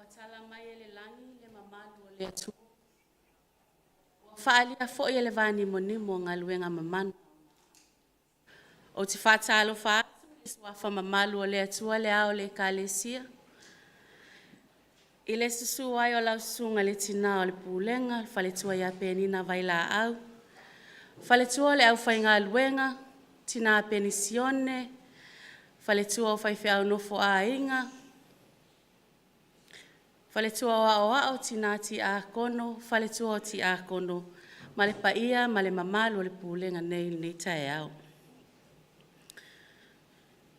Ua tala mai e le lagi le mamalu o le Atua, ua faaalia foi e le vanimonimo galuega mamana. Ou te faatalofa atu i le suafa mamalu o le Atua le Ao o le Ekalesia, i le susu ai o lau susuga i le Tina o le Pulega, le faletua ia Penina Vailaau, faletua o le aufaigaluega, tina penisione, faletua o faifeau nofoaiga, faletua o aoao, tina tiakono, faletua o tiakono, ma le paia ma le mamalu o le pulega nei i lenei taeao.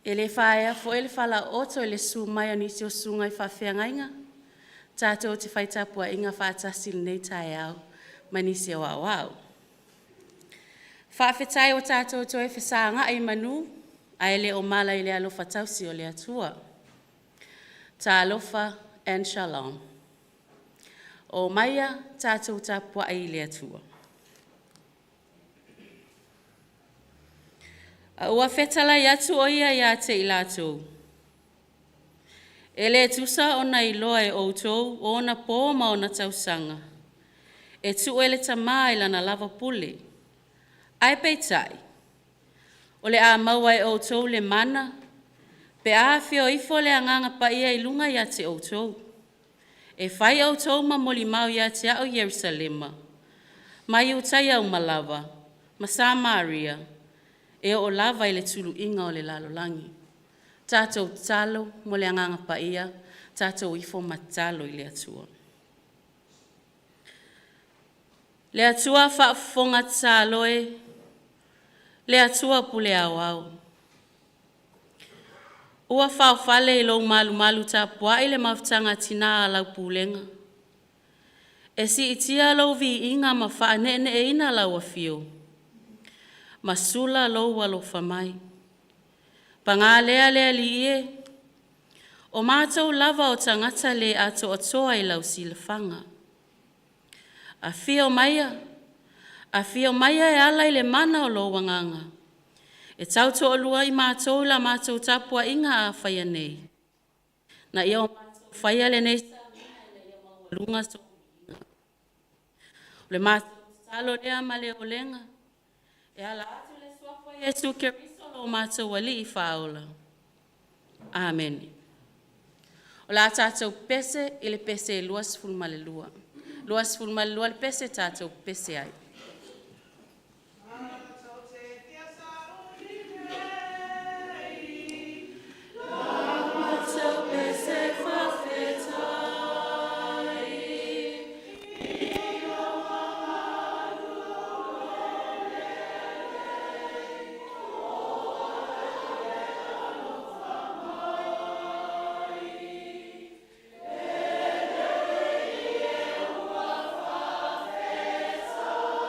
E le faatea foi le falaooto i le susu mai o nisi o susuga i faafeagaiga tatou te fai tapuaiga faatasi i lenei taeao ma nisi o aoao. Faafetai ua tatou toe fesagai i manu ae le o mala i le alofa tausi o le Atua. Talofa and shalom. O maia tatou tapuai i le Atua. A ua fetalai atu ʻo ia iā te i latou, e le tusa ona iloa e ʻoutou ona pō ma ona tausaga e tuu e le Tamā i lana lava pule. Ae peitai, o le a maua e ʻoutou le mana pe a afio ifo le Agaga Paia i luga ia te ʻoutou. E fai ʻoutou ma molimau ia te aʻu i Ierusalema, ma Iutaia uma lava, ma Samaria, e oo lava i le tuluiga o le lalolagi. Tatou tatalo mo le Agaga Paia, tatou ifo ma tatalo i le Atua. Le Atua faafofoga tatalo e, le Atua pule aoao, ua faofale i lou malumalu tapuai le mafutaga a tinã a lau pulega, e siitia lou viiga ma faaneeneeina lau afio ma sula lou alofa mai. Paga lea le Alii e, o matou lava o tagata le atoatoa i lau silafaga. Afio maia, afio maia e ala i le mana o lou Agaga e tautoalua ai matou i la matou tapuaiga a faia nei, ina ia o matou faia lenei ina ia maualuga sou viiga. O le matou tatalo lea ma le olega e ala atu i le Suafa o Iesu Keriso lo matou Alii Faaola. Amene. O le a tatou pese i le pese 22. 22 le pese tatou pese ai. Matou te fia sauni nei i la matou pese faafetai i lou agalelei ona e alofa mai. Le Alii e ua faafetai.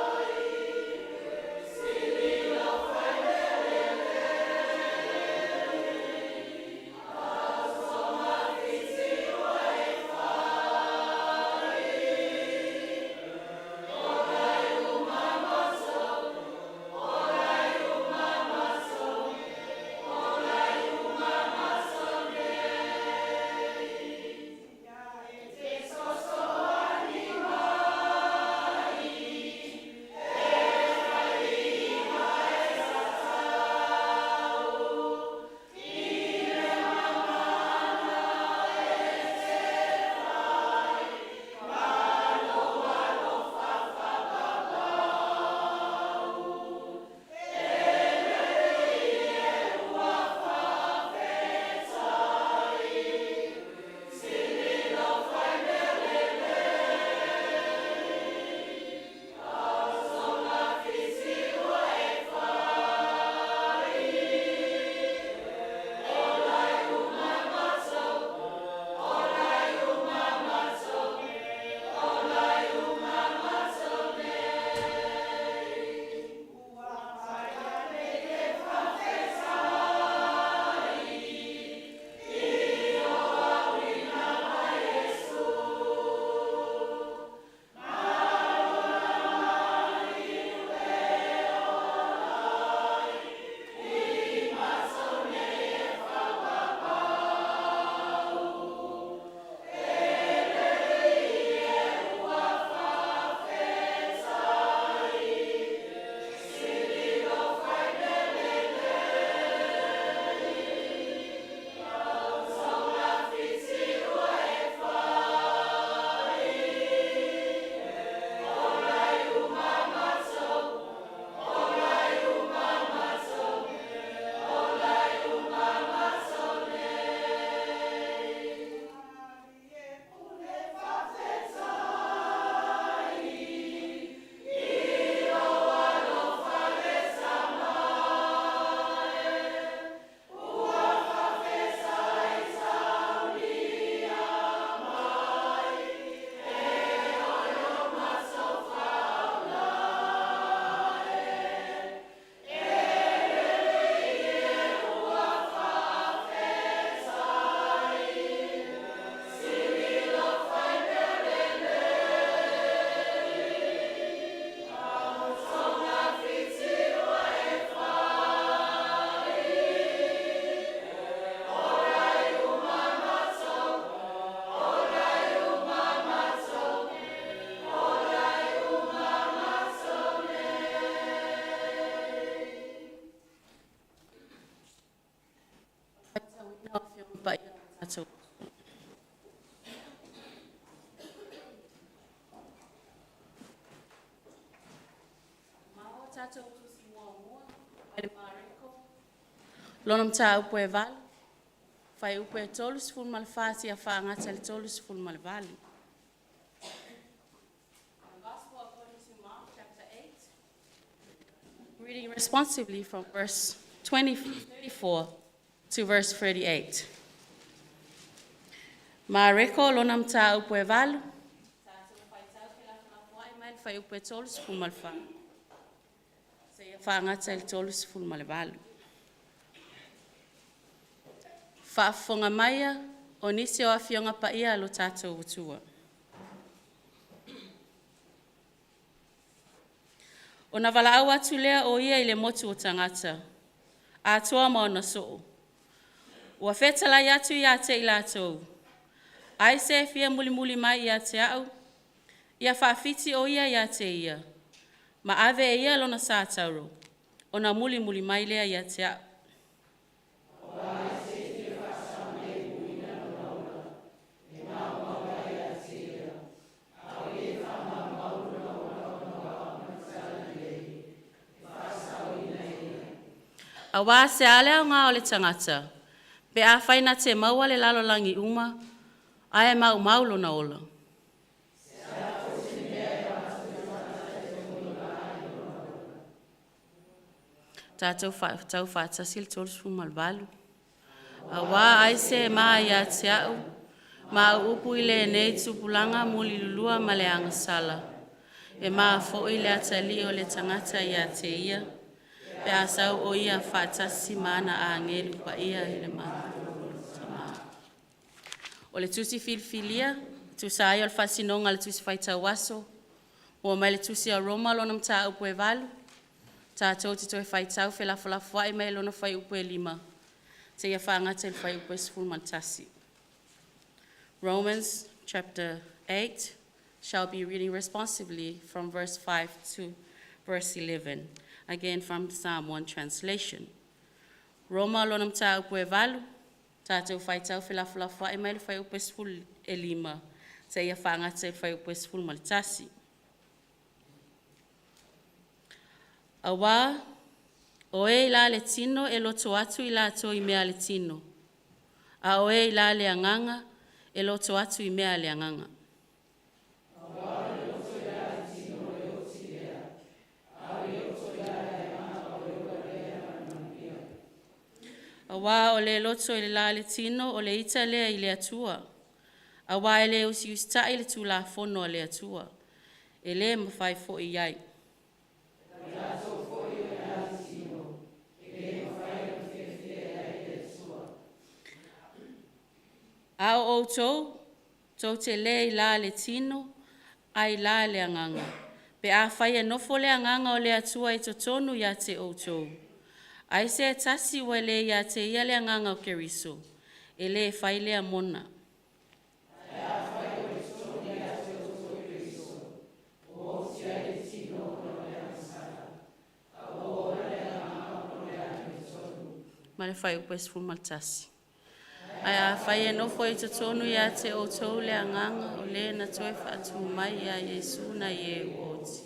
tatou Tusi muamua mai le Mareko, lona mataupu e 8, fuaiupu e 34 seia faagata i le 38. The Gospel according to Mark chapter 8, reading responsively from verse 20, 34 to verse 38. Mareko lona mataupu e 8, tatou faitau felafolafoai mai le fuaiupu e 34 seia faagata i le 38. Faafofoga maia o nisi o afioga paia a lo tatou Atua. Ona valaau atu lea o ia i le motu o tagata, atoa ma ona soo. Ua fetalai atu ia te i latou, ai se e fia mulimuli mai ia te au, ia faafiti o ia ia te ia, ma ave e ia lona satauro, ona mulimuli mai lea ia te au. Auā se a le aoga o le tagata, pe afai na te maua le lalolagi uma, ae maumau lona ola. Tatou faitau faatasi le 38. Auā ai se ma ia te au, ma au upu i lenei tupulaga mulilulua ma le agasala, e ma foi le atalii o le tagata ia te ia, pe a sau o ia faatasi ma ana agelu paia i le Tama. O le tusi filifilia, tusa ai o le faasinoga a le tusi faitau aso, ua mai le tusi a Roma lona mataupu e 8, tatou te toe faitau felafolafoai mai lona fuaiupu e 5, seia faagata i le fuaiupu e 11. Romans chapter 8 shall be reading responsively from verse 5 to verse 11, again from Psalm 1 translation. Roma lona mataupu e 8, tatou faitau felafolafoai mai le fuaiupu e 15, seia faagata i le fuaiupu e 11. Auā, o e i la le tino e loto atu i latou i mea a le tino, a o e i la le agaga e loto atu i mea a le agaga. Auā o le loto i le la le tino o le ita lea i le Atua, auā e le usiusita'i le Tulafono a le Atua, e le mafai foi i ai. A o outou, tou te le i la le tino, ae i la le agaga, pe afai e nofo le agaga o le Atua i totonu ia te outou. Ai se tasi ua le ia te ia le agaga o Keriso, e le fai lea mona. Ma le fuaiupu e 11. Ae afai e nofo i totonu ia te outou le agaga o le na toe faatū mai ia Iesu nai e ua oti,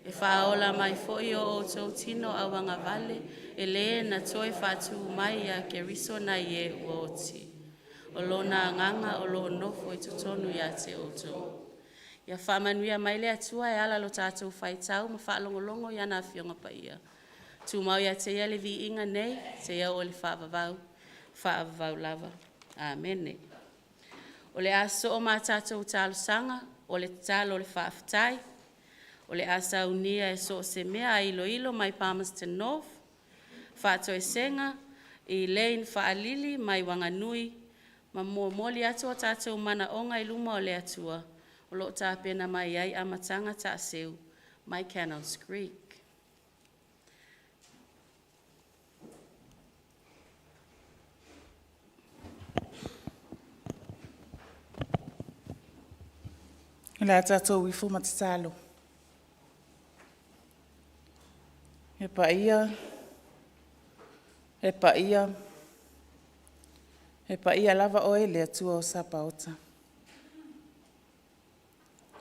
e faaola mai foi o outou tino auagavale e le na toe faatū mai ia Keriso nai e ua oti. O lona agaga o lo o nofo i totonu ia te outou. Ia faamanuia mai le Atua e ala lo tatou faitau ma faalogologo i ana Afioga Paia. Tumau ia te ia le viiga nei, seia oo i le faavavau, faavavau lava. Amene. O le a soo ma tatou talosaga, o le tatalo o le faafetai, o le a saunia e so o se mea a iloilo mai Palmerston North, faatoesega Elaine Faalili mai Wanganui, ma momoli atu o tatou manaoga i luma o le Atua o lo o tapena mai ai Amataga Taaseu mai Cannons Creek. O le a tatou ifo ma tatalo. E paia, e paia, e paia lava oe le Atua o Sapaota.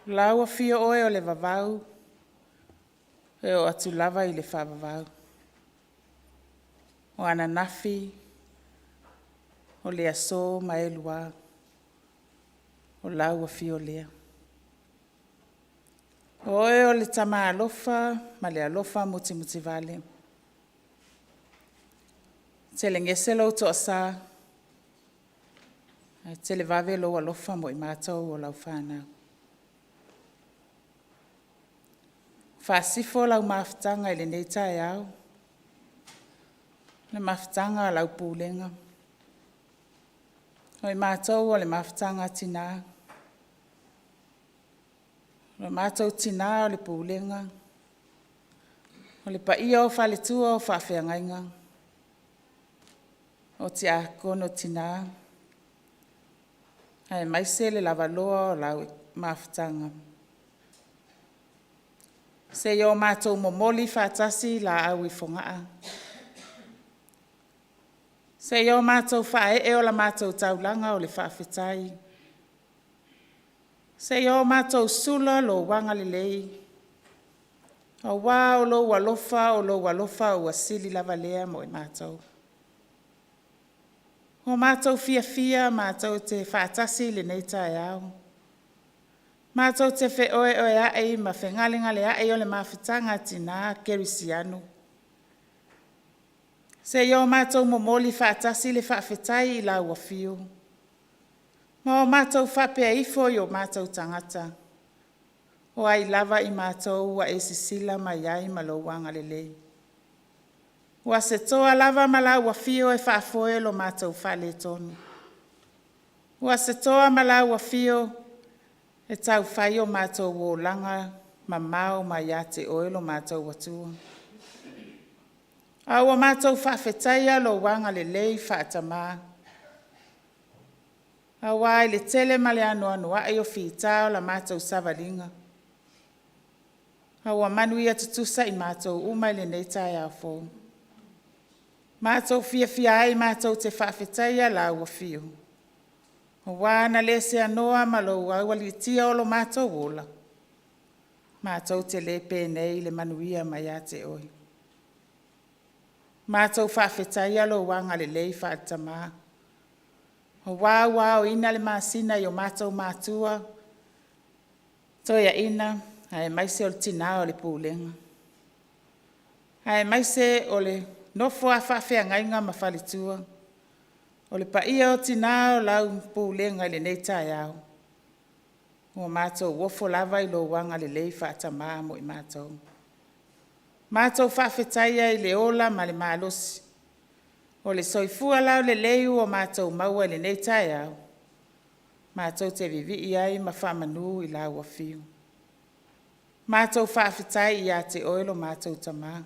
O la ua afio oe o le vavau, E oo atu lava i le faavavau. O ananafi, o le aso ma e lua, o lau Afio lea. O oe o le Tama alofa ma le alofa mutimutivale. E telegese lou toasa ae televave lou alofa mo i matou o lau fanau. E faasifo lau mafutaga i lenei taeao, le mafutaga a lau pulega. O i matou o le mafutaga a tina, o matou tina o le pulega, o le paia o faletua o faafeagaiga, o tiakono tina, aemaise le lavaloa o lau mafutaga. Seia o matou momoli faatasi laau i Fogaa, seia o matou faaee o la matou taulaga o le faafetai, seia o matou sula lou agalelei, aua o lou alofa, o lou alofa ua sili lava lea mo i matou. Ua matou fiafia matou te faatasi i lenei taeao, matou te feoeoea'i ma fegalegalea'i o le mafutaga a tina kerisiano. Seia o matou momoli faatasi le faafetai i lau Afio ma o matou faapea ifo i o matou tagata, o ai lava i matou ua e sisila mai ai ma lou agalelei. Ua se toa lava ma lau Afio e faafoe lo matou faaletonu, ua se toa ma lau Afio e tau fai o matou olaga mamao mai ia te oe lo matou Atua. Ae ua matou faafetaia lou agalelei faatama, aua i le tele ma le anoanoai o fita o la matou savaliga, a ua manuia tutusa i matou uma i lenei taeao fou. Matou fiafia ai matou te faafetaia lau Afio, aua a na le seanoa ma lou aualiitia o lo matou ola, matou te le penei le manuia mai ia te oe. Matou faafetaia lou agalelei faale-Tama, aua ua aoina le masina i o matou matua toeaina aemaise o le tina o le pulega, aemaise o le nofo a faafeagaiga ma faletua, o le paia o tina o lau pulega i lenei taeao, ua matou ofo lava i lou agalelei faatama mo i matou. Matou faafetaia i le ola ma le malosi o le soifua laulelei ua matou maua i lenei taeao, matou te vivii ai ma faamanu i lau Afio. Matou faafetai ia te oe lo matou Tama,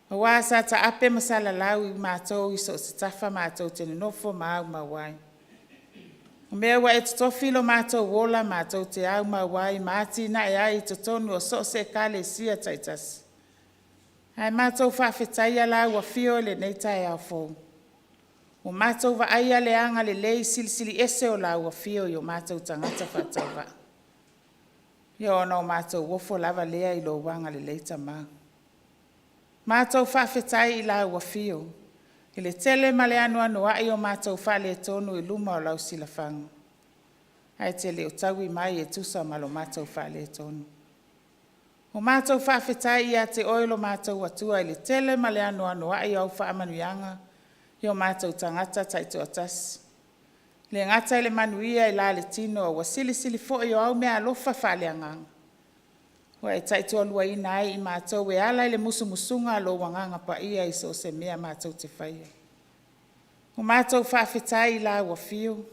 aua sa taape ma salalau i matou i so o se tafa matou te nonofo ma aumau ai. O mea ua e totofi lo matou ola matou te aumau ai ma atinae ai i totonu o so o se Ekalesia taitasi, ae matou faafetaia lau Afio i lenei taeao fou, ua matou vaaia le agalelei silisili ese o lau Afio i o matou tagata faatauvaa. Ia ona o matou ofo lava lea i lou agalelei Tama. Matou faafetai i lau Afio i le tele ma le anoanoai o matou faaletonu i luma o lau silafaga, ae e te le o taui mai e tusa ma lo matou faaletonu. Ua matou faafetai ia te oe lo matou Atua i le tele ma le anoanoai o au faamanuiaga i o matou tagata taitoatasi, e le gata i le manuia i la le tino, ae ua silisili foi o au meaalofa faaleagaga ua e taitoaluaina ai i matou e ala i le musumusuga a lou Agaga Paia i so o se mea matou te faia. Ua matou faafetai i lau Afio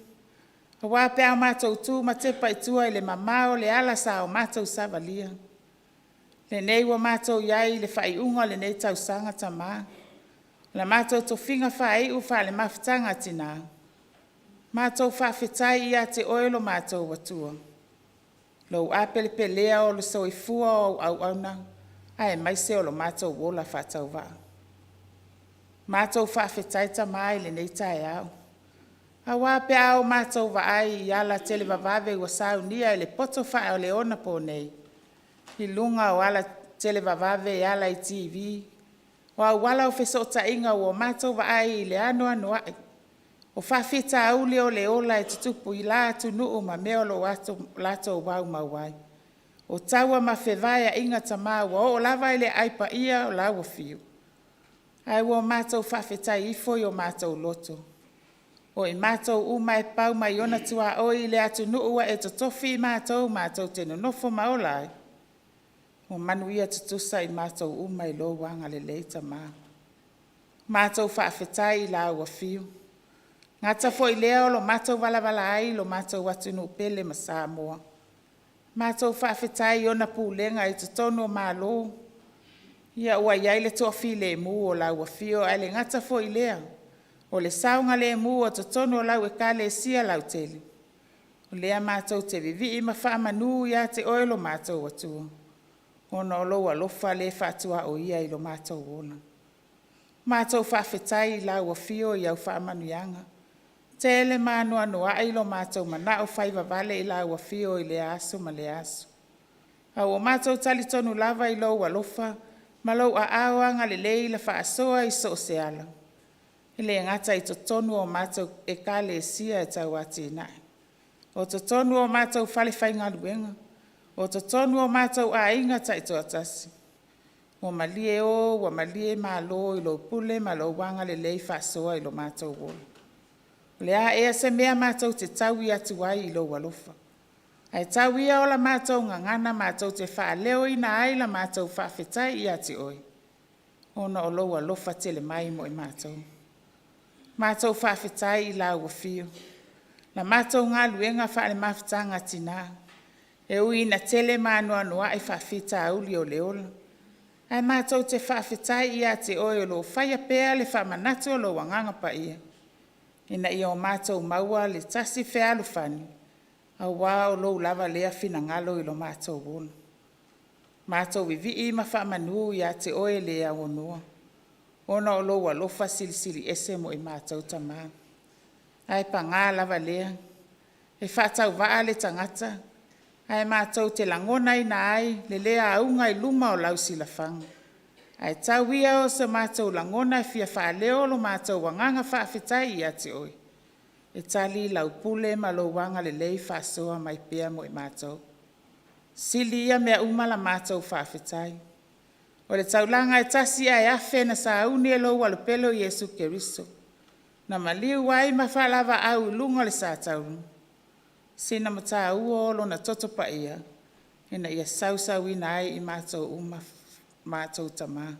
aua pe a matou tu ma tepa i tua i le mamao o le ala sa o matou savalia, lenei ua matou i ai i le faaiuga o lenei tausaga Tama, o le matou tofiga faaiu faale-mafutaga a tina, matou faafetai ia te oe lo matou Atua, lou apelepelea o le soifua o au auauna aemaise o lo matou ola faatauvaa. Matou faafetai Tama i lenei taeao, aua pe a o matou vaai i ala televavave ua saunia e le poto faaleonaponei i luga o ala televavave e ala i TV, o auala o fesootaiga ua matou vaai i le anoanoai o faafitauli o le ola e tutupu i la atunuu ma mea o lo o latou aumau ai. O taua ma fevaeaiga, Tama, ua oo lava i le aai paia o lau Afio, ae ua matou faafetai ifo i o matou loto, o i matou uma e pau mai ona tuaoi i le atunuu ua e totofi i matou matou te nonofo ma ola ai, ua manuia tutusa i matou uma i lou agalelei Tama. Matou faafetai i lau Afio, e gata foi i lea o lo matou valavala ai i lo matou atunuu pele ma Samoa. Matou faafetai i ona pulega i totonu o Malo, ua i ai le toafilemu o lau Afio, ae le gata foi i lea o le saogalemu o totonu o lau Ekalesia lautele. O lea matou te vivii ma faamanu ia te oe lo matou Atua, ona o lou alofa le faatuaoia i lo matou ola. Matou faafetai i lau Afio i au faamanuiaga, tele ma anoanoai lo matou manao faivavale i lau Afio i lea aso ma lea aso, ae ua matou talitonu lava i lou alofa ma lou aao agalelei i le faasoa i so o se ala, e le gata i totonu o matou Ekalesia tau atinae, o totonu o matou falefaigaluega, o totonu o matou aiga taitoatasi. Ua malie o ua malie malo i lou pule ma lou agalelei faasoa i lo matou ola. O le a ea se mea matou te taui atu ai i lou alofa? Ae tau ia o la matou gagana matou te faaleoina ai la matou faafetai ia te oe, ona o lou alofa tele mai mo i matou. Matou faafetai i lau Afio, la matou galuega faale-mafutaga a tina, e ui ina tele ma anoanoai faafitauli o le ola, ae matou te faafetai ia te oe o lo o faia pea le faamanatu o lou Agaga Paia, ina ia matou maua le tasi fealofani, aua o lou lava lea finagalo i lo matou ola. Matou vivii ma faamanu ia te oe le aunoa, ona o lou alofa silisili ese mo i matou, Tama. Ae paga lava lea, e faatauvaa le tagata ae matou te lagonaina ai le le auga i luma o lau silafaga. Ae tau ia o so matou lagona e fia faaleo lo matou agaga faafetai ia te oe, e tali lau pule ma lou agalelei faasoa mai pea mo i matou. Sili ia mea uma la matou faafetai, o le taulaga e tasi ae afe na sauni e lou Alopele o Iesu Keriso, na maliu ai ma faavalaau i luga o le satauro, sina mataua o lona toto paia ina ia sausauina ai i matou uma matou Tama.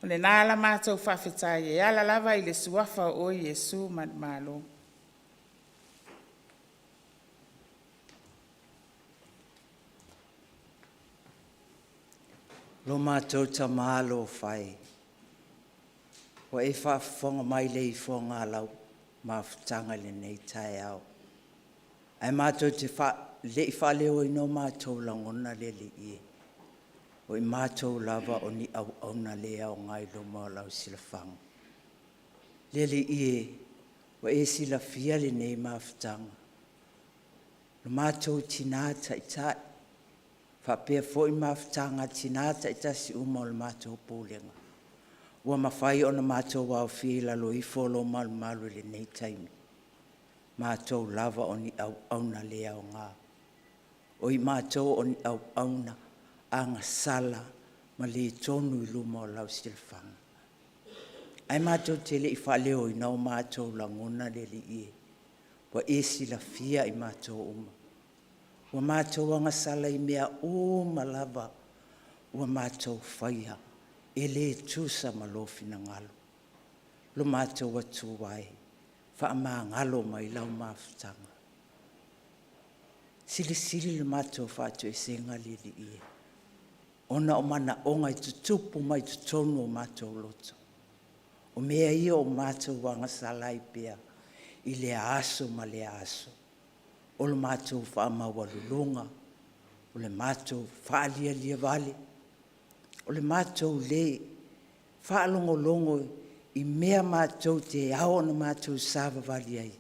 O lena la matou faafetai e ala lava i le suafa o oe Iesu manumalo. Lo matou Tama alofa e, ua e faafofoga mai i le ifoga a lau mafutaga i lenei taeao, ae matou te le i faaleoina o matou lagona le Alii e, o i matou lava o ni auauna le aoga i luma o lau silafaga. Le Alii e, ua e silafia lenei mafutaga, lo matou Tina Taitai faapea foi mafutaga a tina taitasi uma o le matou Pulega, ua mafai ona matou aofia i lalo ifo o lo malumalu i lenei taimi, matou lava o ni auauna le aoga. O i matou o ni auauna agasala ma le tonu i luma o lau silafaga. Ae matou te le i faaleoina o matou lagona le Alii e, ua e silafia i matou uma. Ua matou agasala i mea uma lava ua matou faia e le tusa ma lou finagalo. Lo matou Atua e, faamagalo mai lau mafutaga. Silisili le matou faatoesega le Alii e, ona o manaoga e tutupu mai totonu o matou loto. O mea ia ua matou agasala ai pea i lea aso ma lea aso, o le matou faamaualuluga, o le matou faalialia vale, o le matou le faalogologo i mea matou te ao ona matou savavali ai,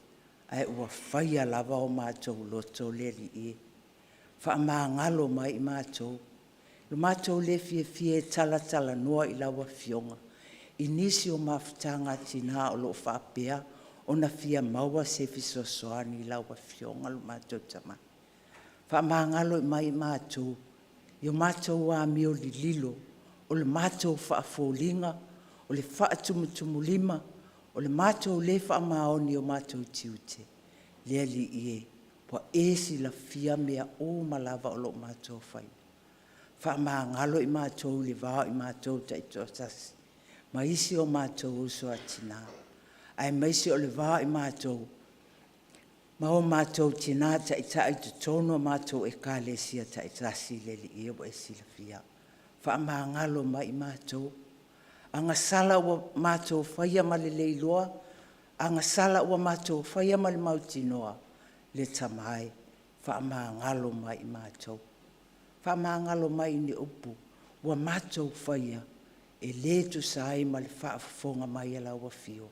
ae ua faia lava o matou loto le Alii e. Faamagalo mai i matou. Lo matou le fiafia e talatalanoa i lau Afioga i nisi o mafutaga a tina o lo o faapea ona fia maua se fesoasoani i lau Afioga lo matou Tama. Faamagalo mai i matou i o matou amio lililo, o le matou faafoliga, o le faatumutumulima, o le matou le faamaoni i o matou tiute. Le Alii e, ua e silafia mea uma lava o lo o matou faia. Faamagalo i matou i le va o i matou taitoatasi ma isi o matou uso a tina, aemaise o le va o i matou ma o matou tina taitai i totonu o matou Ekalesia taitasi. Le Alii e, ua e silafia. Faamagalo mai i matou. Agasala ua matou faia ma le le iloa, agasala ua matou faia ma le mautinoa, le Tama e, faamagalo mai i matou. Faamagalo mai i ni upu ua matou faia e le tusa ai ma le faafofoga mai a lau Afio,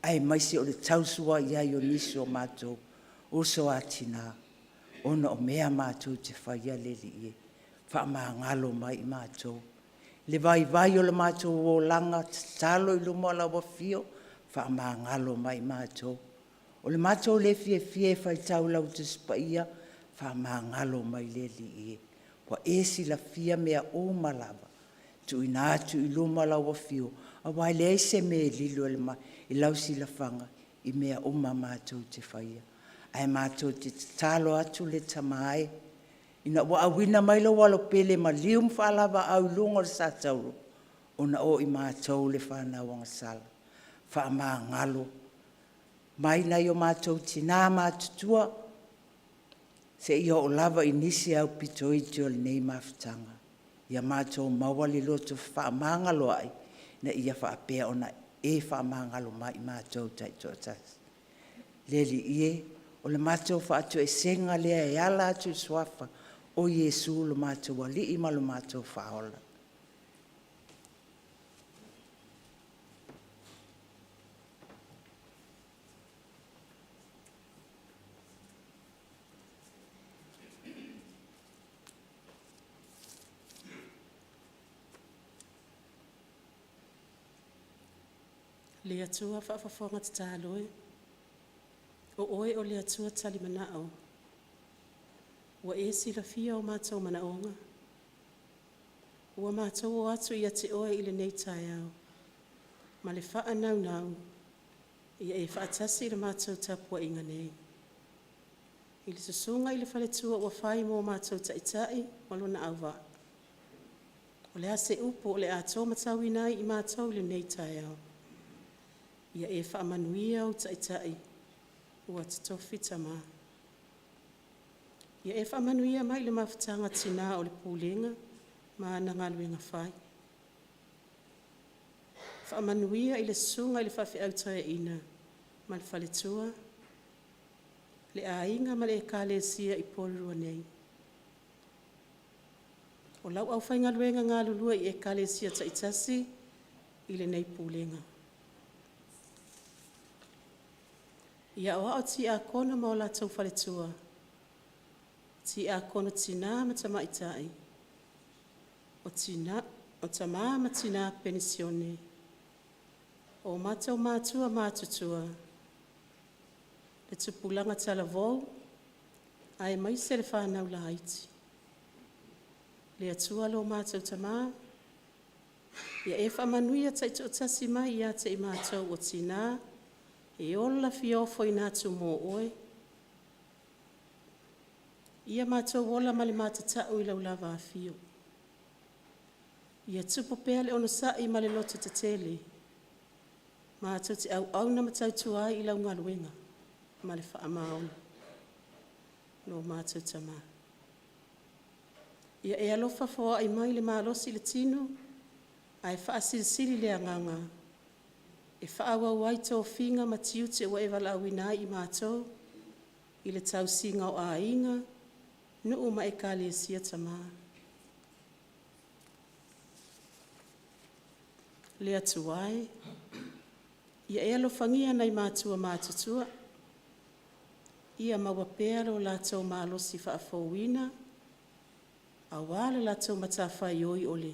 aemaise o le tausi i ai o nisi o matou uso a tina ona o mea matou te faia le Alii e. Faamagalo mai i matou. Le vaivai o le matou olaga tatalo i luma o lau Afio, faamagalo mai i matou. O le matou le fiafia e faitau i lau Tusi Paia, faamagalo mai le Alii e. Ua e silafia mea uma lava, tuuina atu i luma o lau Afio, aua e leai se mea e lilo i lau silafaga i mea uma matou te faia. Ae matou te tatalo atu le Tama e, ina ua auina mai lou Alo Pele e maliu ma faavalaau i luga o le satauro ona o i matou le fanau agasala, faamagalo mai nai o matou tina matutua seia oo lava i nisi aupito iti o lenei mafutaga, ia matou maua le loto fefaamagaloai ina ia faapea ona e faamagalo mai i matou taitoatasi. Le Alii e, o le matou faatoesega lea e ala atu i le suafa o Iesu lo matou Alii ma lo matou Faaola. Le Atua faafofoga tatalo e, o Oe o le Atua talimanao, ua e silafia o matou manaoga, ua matou oo atu ia te Oe i lenei taeao ma le faanaunau ia e faatasi i le matou tapuaiga nei. I le Susuga i le Faletua ua fai mo matou Taitai ma lona auvaa, o le a se upu o le a to matauina ai i matou i lenei taeao? Ia e faamanuia ou Taitai ua totofi Tama. Ia e faamanuia mai i le mafutaga a Tina o le Pulega ma ana galuega fai. Faamanuia i le Susuga i le Faafeau Toeaina ma le faletua, le aiga ma le Ekalesia i Polenua nei. O lau aufaigaluega galulue i Ekalesia taitasi i lenei Pulega. Ia aoao Tiakono ma o latou faletua, Tiakono tina ma tamaitai, o tama ma tina penisione, o matou matua matutua, le tupulaga talavou aemaise le fanau laiti. Le Atua lo matou Tama, ia e faamanuia taitoatasi mai ia te i matou o Tina e ola fia ofoina atu mo Oe, ia matou ola ma le matatau i lau lava Afio. Ia tupu pea le onosai ma le lototetele, matou te auauna ma tautua ai i lau galuega ma le faamaoni lo matou Tama. Ia e alofa foai mai le malosi i le tino ae faasilisili le agaga e faaauau ai tofiga ma tiute ua e valaauina ai i matou i le tausiga o aiga, nuu ma Ekalesia Tama. Le Atua e, ia e alofagia nai matua matutua, ia maua pea lo latou malosi faafouina. Auā le latou matafaioi o le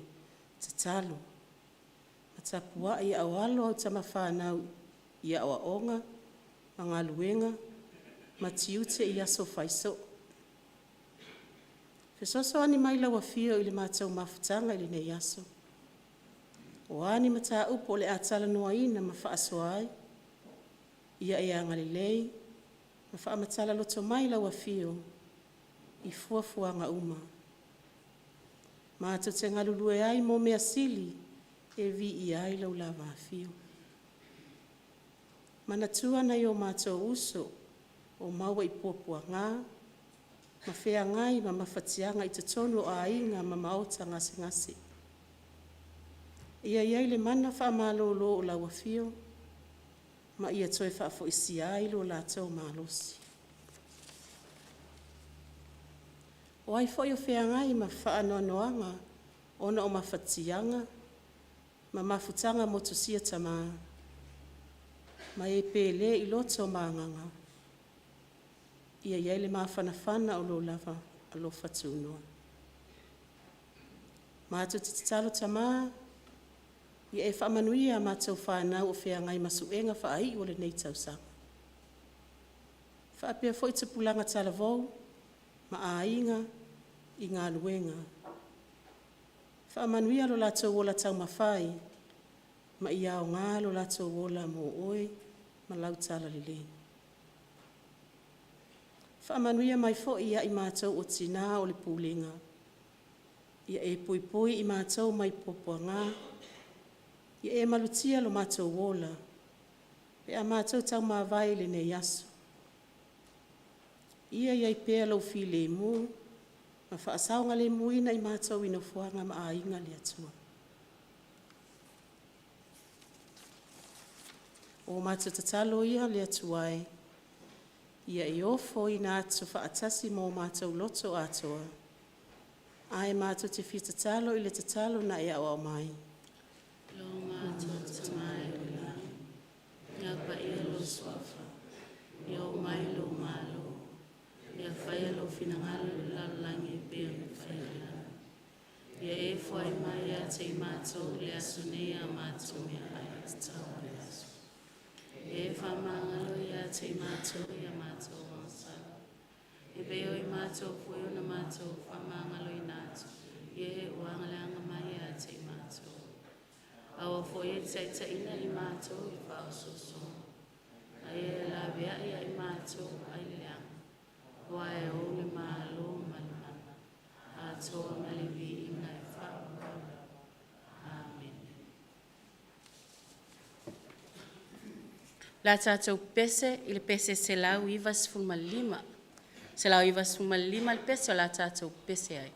tatalo ma tapuai a o alo au tamafanau i aoaoga ma galuega ma tiute i aso faisoo. Fesoasoani mai lau Afio i le matou mafutaga i lenei aso, oa ni mataupu o le a talanoaina ma faasoa ai, ia e agalelei ma faamatala loto mai lau Afio i fuafuaga uma. Matou te galulue ai mo measili e viia ai lou Lava Afio. Manatua nai o matou uso o maua i puapuaga ma feagai ma mafatiaga i totonu o aiga ma maota gasegase. Ia i ai le mana faamalolo o lau Afio ma ia toe faafoisia ai lo latou malosi. O ai foi o feagai ma faanoanoaga ona o mafatiaga ma mafutaga motusia tama ma e pe i loto ma agaga, ia i ai le mafanafana o lou lava alofa tunoa. Matou te tatalo Tama, ia e faamanuia a matou fanau o feagai ma suega faaiu o lenei tausaga, faapea foi tupulaga talavou ma aiga i galuega. Faamanuia lo latou ola taumafai ma ia aoga lo latou ola mo Oe ma lau Talalelei. Faamanuia mai foi ia i matou o tinā o le pulega, ia e puipui i matou mai puapuaga, ia e malutia lo matou ola pe a matou taumavae i lenei aso. Ia i ai pea lou filemu ma faasaogalemuina i matou i nofoaga ma aiga le Atua. O matou tatalo ia le Atua e, ia e ofoina atu faatasi ma o matou loto atoa, ae matou te fia tatalo i le tatalo na e aoao mai. Lo matou Tama i le lagi, ia paia lou Suafa, ia oo mai lou Malo, ia faia lou finagalo i le lalolagi e pei ona faia i le lagi. Ia e foai mai ia te i matou i le aso nei a matou meaai e tatau mo le aso. Ia e faamagalo ia te i matou i a matou agasala, e pei o i matou foi ona matou faamagaloina atu i e ua agaleaga mai ia te i matou. Aua foi e te taitaiina i matou i faaosoosoga, a ia e laveai ia i matou ai le leaga, aua e ou le Malo ma le mana, atoa ma le viiga e faavavau lava. Amene. O le a tatou pese i le pese 195. 195 le pese o le a tatou pese ai.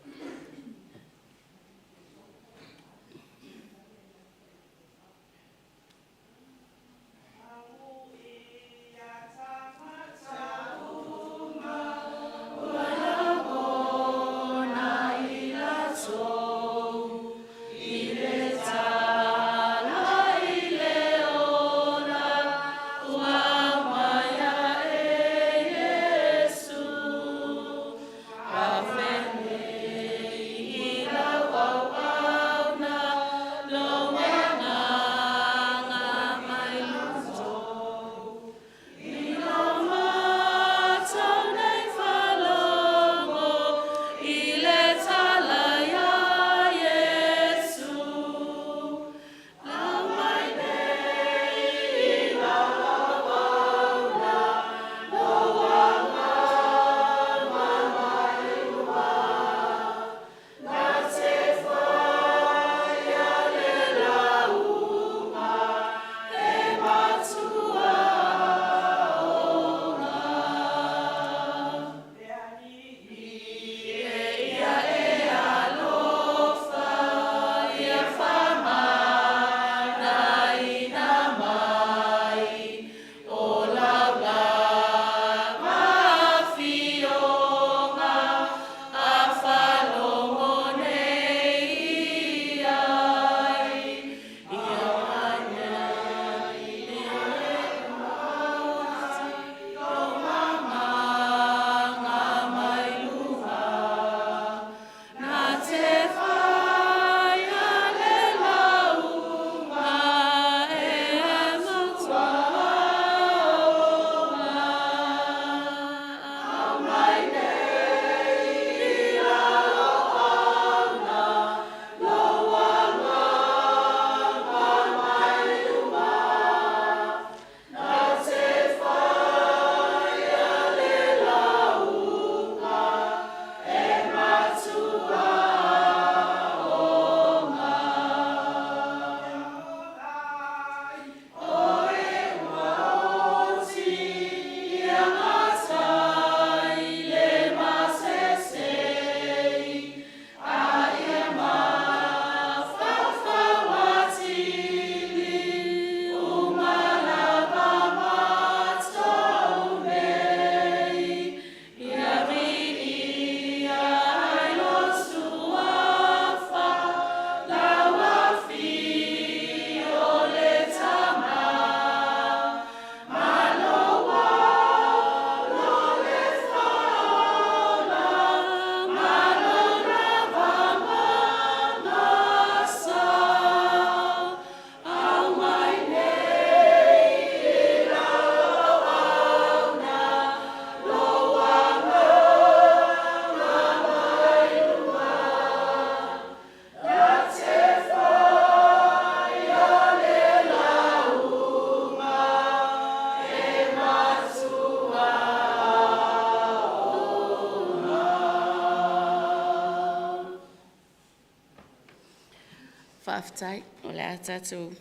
Faafetai, o le a tatou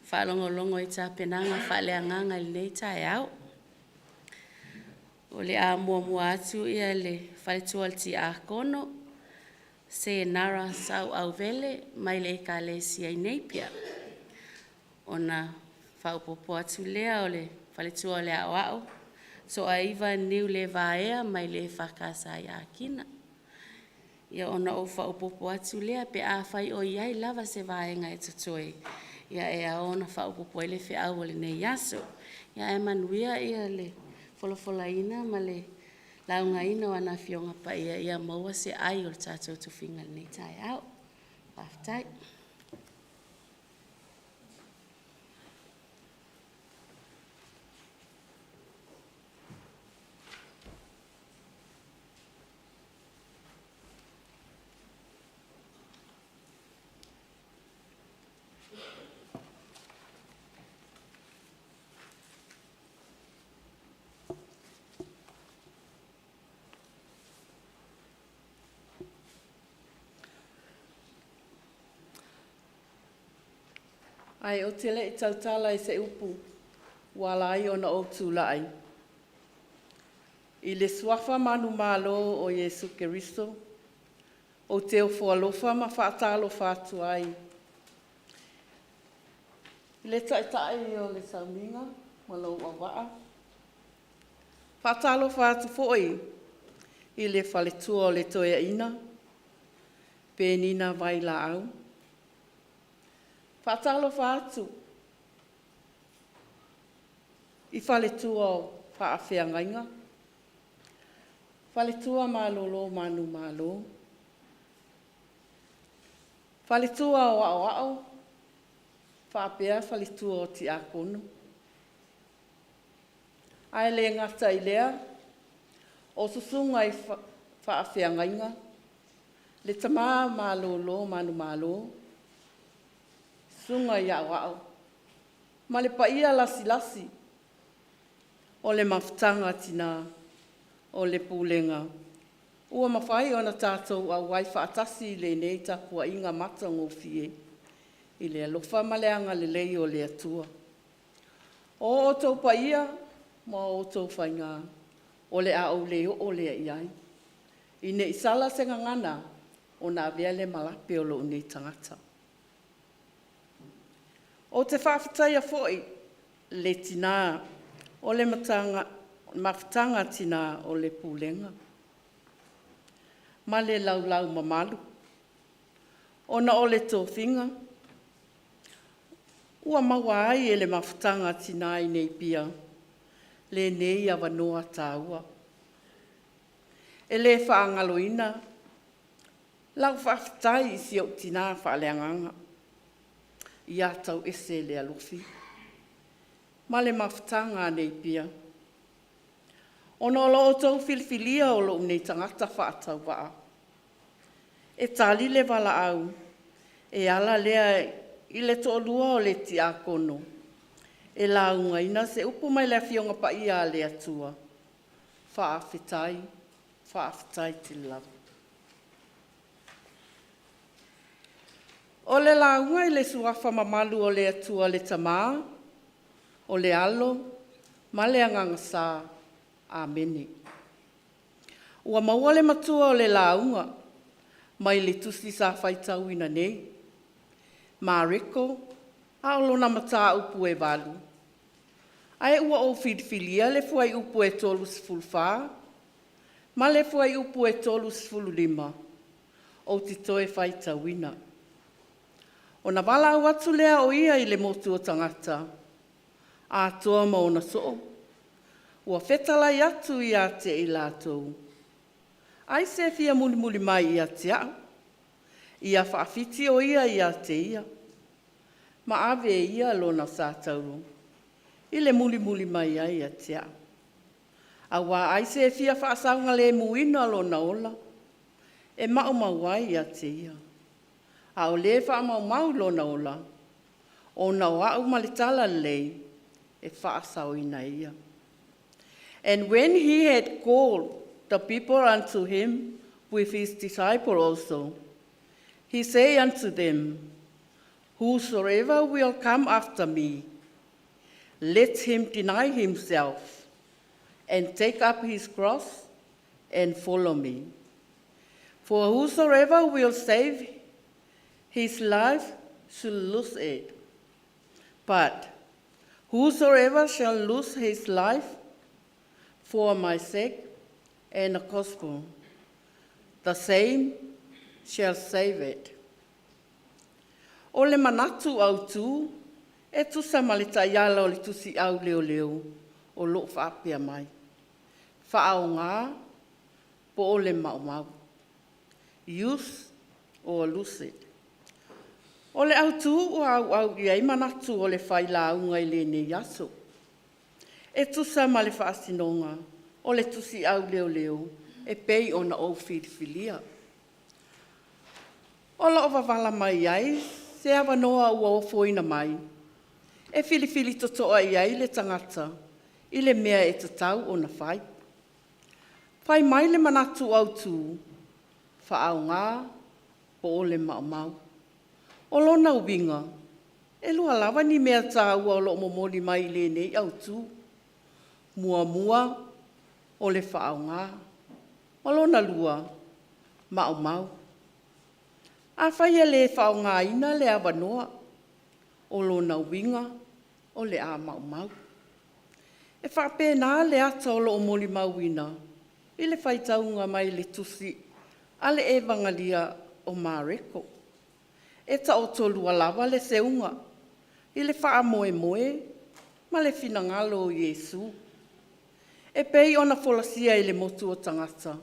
faalogologo i tapenaga faaleagaga i lenei taeao. O le a muamua atu le faletua o le Tiakono, Senara Sauauvele mai le Ekalesia i Napia. Ona faaopoopo atu lea o le faletua o le Aoao, Toaiva Niulevaea mai le EFKS i Akina. Ia ona ou faaopoopo atu lea pe afai o i ai lava se vaega e totoe, ia e ao ona faaopoopo i ai le feau o lenei aso. Ia ae manuia le folafolaina ma le laugaina o ana Afioga Paia, ia maua se ai o le tatou tofiga i lenei taeao. Faafetai. Ae ou te le i tautala i se upu ua ala ai ona ou tulai, i le suafa manumalo o Iesu Keriso ou te ofo alofa ma faatalofa atu ai i le Taitai o le Sauiga ma lou auvaa. E faatalofa atu foi i le faletua o le Toeaina Penina Vailaau. E faatalofa atu i faletua o faafeagaiga, faletua malolo manumalo, faletua o aoao faapea faletua o tiakono. Ae le gata i lea o susuga i faafeagaiga, le tama malolo manumalo, susuga i aoao ma le paia lasilasi o le mafutaga a Tina o le Pulega ua mafai ona tatou auai faatasi i lenei tapuaiga matagofie i le alofa ma le agalelei o le Atua. O outou paia ma outou faiga o le a ou le oo lea i ai, ina ne i sala se gagana ona avea lea ma lape o lou nei tagata. Ou te faafetaia foi le Tina o le Mafutaga a Tina o le Pulega ma le laulau mamalu, ona o le tofiga ua maua ai e le Mafutaga a Tina i Apia lenei avanoa taua. E le faagaloina lau faafetai i si ou tina faaleagaga ia Tauese Lealofi ma le Mafutaga a Nepia, ona o lo outou filifilia o lou nei tagata faatauvaa e tali le valaau e ala lea i le toalua o le Tiakono e laugaina se upu mai le Afioga Paia a le Atua. Faafetai, faafetai tele lava. O le lauga i le Suafa mamalu o le Atua le Tama, o le Alo ma le Agaga Sa. Amene. Ua maua le matua o le lauga mai le tusi sa faitauina nei, Mareko a o lona mataupu e 8, ae ua ou filifilia le fuaiupu e 34 ma le fuaiupu e 35 ou te toe faitauina. Ona valaau atu lea o ia i le motu o tagata atoa ma ona soo, ua fetalai atu ia te i latou, “Ai se fia mulimuli mai ia te a'u? Ia faafiti o ia ia te ia ma ave e ia lona sa tauro i le mulimuli mai ai ia te a'u. Aua ai se fia faasaogalemuina lona ola e maumau ai ia te ia, a o le e faamaumau lona ola ona o a'u ma le Talalelei, e faasaoina e ia.” And when he had called the people unto him with his disciple also, he say unto them. Whosoever will come after me, let him deny himself and take up his cross and follow me. For whosoever will save his life shall lose it. But whosoever shall lose his life for my sake and the gospel, the same shall save it. O le manatu autū, e tusa ma le taiala o le Tusi'au Leoleo o lo'o faapea mai, faaaogā po o le maumau. Use or lose it. O le autū ua auau i ai manatu o le failauga i lenei aso, e tusa ma le faasinoga o le Tusi'au Leoleo e pei ona ou filifilia. O lo o wavala mai ai se avanoa ua ofoina mai e filifili totoa i ai le tagata i le mea e tatau ona fai. Fai mai le manatu autu, faaaoga po o le maumau. O lona uiga, e lua lava ni mea taua o lo o momoli mai i lenei autu. Muamua, o le faaaoga ma lona lua, maumau. Afai e le faaaogaina le avanoa, o lona uiga o le a maumau. E faapena le ata o lo o molimauina i le faitauga mai le Tusi a le Evagalia o Mareko. E taotolua lava le seuga i le faamoemoe ma le finagalo o Iesu e pei ona folasia i le motu o tagata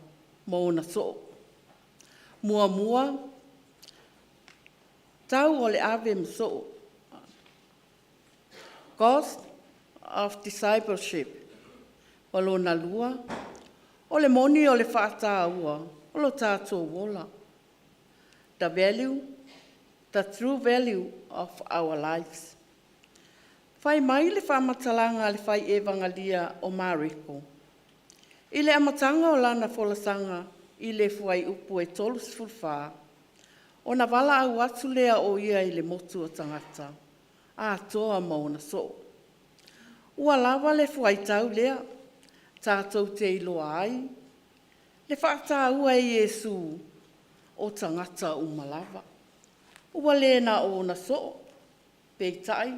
ma ona soo. Muamua, tau o le ave ma soo, cost of discipleship. Ma lona lua, o le moni o le faataua o lo tatou ola, the value, the true value of our lives. Fai mai le faamatalaga a le fai Evagalia o Mareko i le amataga o lana folasaga i le fuaiupu e 34, “Ona valaau atu lea o Ia i le motu o tagata atoa ma ona soo.” Ua lava le fuaitau lea tatou te iloa ai le faataua e Iesu o tagata uma lava, ua le na o ona soo. Peitai,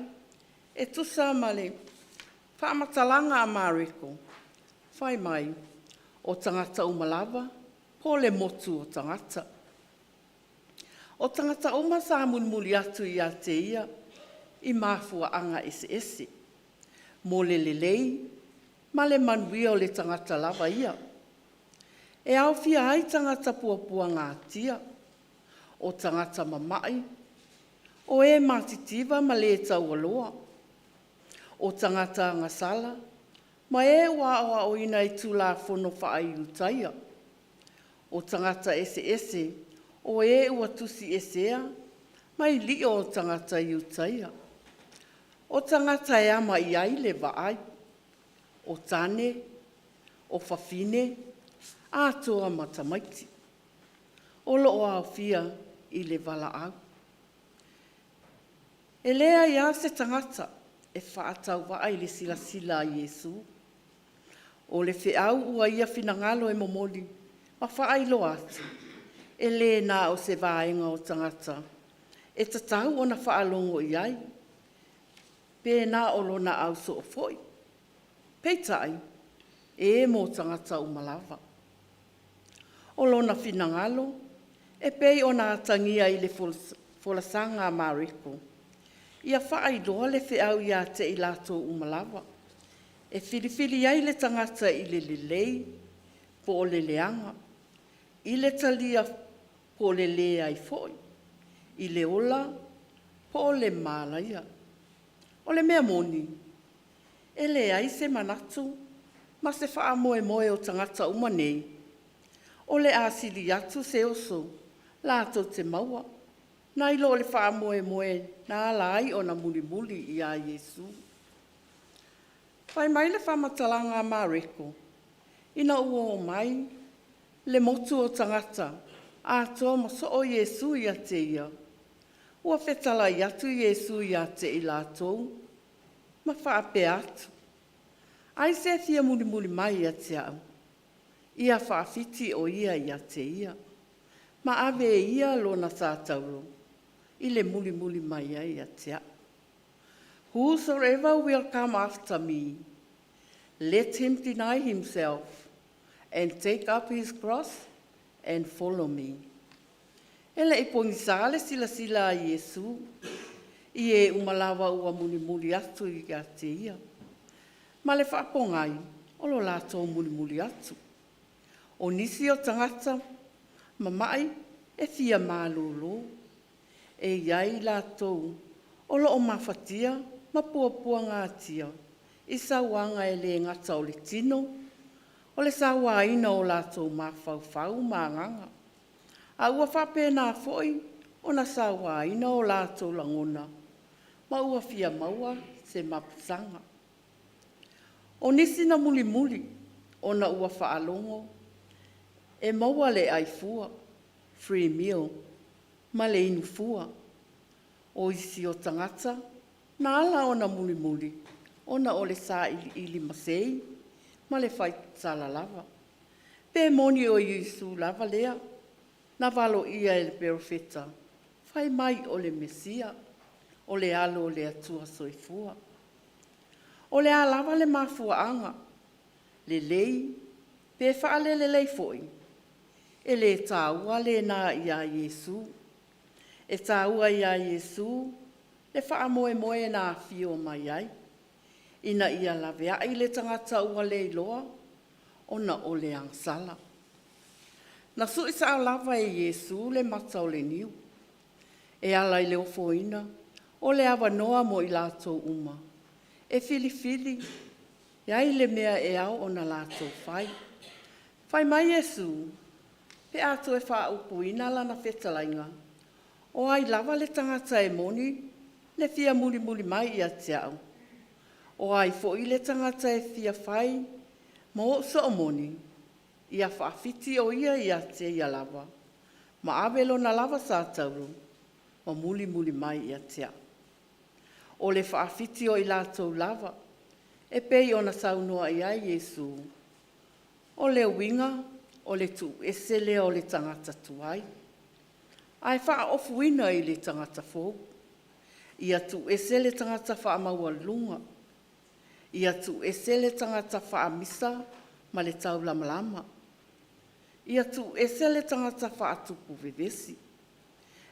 e tusa ma le faamatalaga a Mareko fai mai, o tagata uma lava po o le motu o tagata. O tagata uma sa mulimuli atu ia te Ia i mafuaaga eseese mo le lelei ma le manuia o le tagata lava ia. E aofia ai tagata puapuagatia, o tagata mama'i, o e matitiva ma le taualoa, o tagata agasala ma e ua aoaoina i Tulafono faa-Iutaia, o tagata eseese o e ua tusiesea mai lio o tagata Iutaia, o tagata e ama i ai le vaai, o tane, o fafine, atoa ma tamaiti o lo o aofia i le valaau. E leai lava se tagata e faatauvaa i le silasila a Iesu. O le feau ua Ia finagalo e momoli ma faailoa atu, e le na o se vaega o tagata e tatau ona faalogo i ai, pe na o Lona ausoo foi. Peitai, e mo tagata uma lava. O Lona finagalo e pei ona atagia i le folasaga a Mareko, ia faailoa le feau ia te i latou uma lava e filifili ai le tagata i le lelei po o le leaga, i le talia po o le leai foi, i le ola po o le malaia. O le mea moni, e leai se manatu ma se faamoemoe o tagata uma nei o le a sili atu se oso latou te maua nai lo le faamoemoe na ala ai ona mulimuli ia Iesu. Fai mai le faamatalaga a Mareko, ina ua omai le motu o tagata atoa ma soo Iesu ia te ia. Ua fetalai atu Iesu ia te i latou ma faapea atu, “Ai se e fia mulimuli mai ia te a'u, ia faafiti o ia ia te ia, ma ave e ia lona sa taulo i le mulimuli mai ai ia te a'u.” Whosoever will come after me, let him deny himself and take up his cross and follow me. E le i pogisa le silasila a Iesu i e uma lava ua mulimuli atu ia te Ia, ma le faapogai o lo latou mulimuli atu. O nisi o tagata mama'i e fia malolo, e i ai i latou o lo o mafatia ma puapuagatia i sauaga e le gata o le tino, o le sauaina o latou mafaufau ma agaga, a ua faapena foi ona sauaina o latou lagona ma ua fia maua se mapusaga. O nisi na mulimuli ona ua faalogo e maua le ai fua, free meal ma le inu fua. O isi o tagata na ala ona mulimuli ona o le sailiili masei ma le faitala lava, pe moni o Iesu lava lea na valoia e le Perofeta fai mai o le Mesia, o le Alo o le Atua Soifua. O le a lava le mafuaaga, lelei pe faale-lelei foi, e le taua lena ia Iesu. E taua ia Iesu le faamoemoe na afio mai ai, ina ia laveai le tagata ua leiloa ona o le agasala. Na sui sao lava e Iesu le mata o le niu e ala i le ofoina o le avanoa mo i latou uma e filifili ai le mea e ao ona latou fai. Fai mai Iesu pe a toe faaupuina lana fetalaiga, “O ai lava le tagata e moni le fia mulimuli mai ia te a'u, o ai foi le tagata e fia fai ma o'u soomoni, ia faafiti o ia ia te ia lava, ma ave lona lava sa taulo ma mulimuli mai ia te a'u.” O le faafiti o i latou lava e pei ona saunoa i ai Iesu, o le uiga o le tuuese lea o le tagata tuai ae faaofuina i le tagata fou. Ia tuuese le tagata faamaualuluga, ia tuuese le tagata faamisa ma le taulamalama, ia tuuese le tagata faatupu vevesi,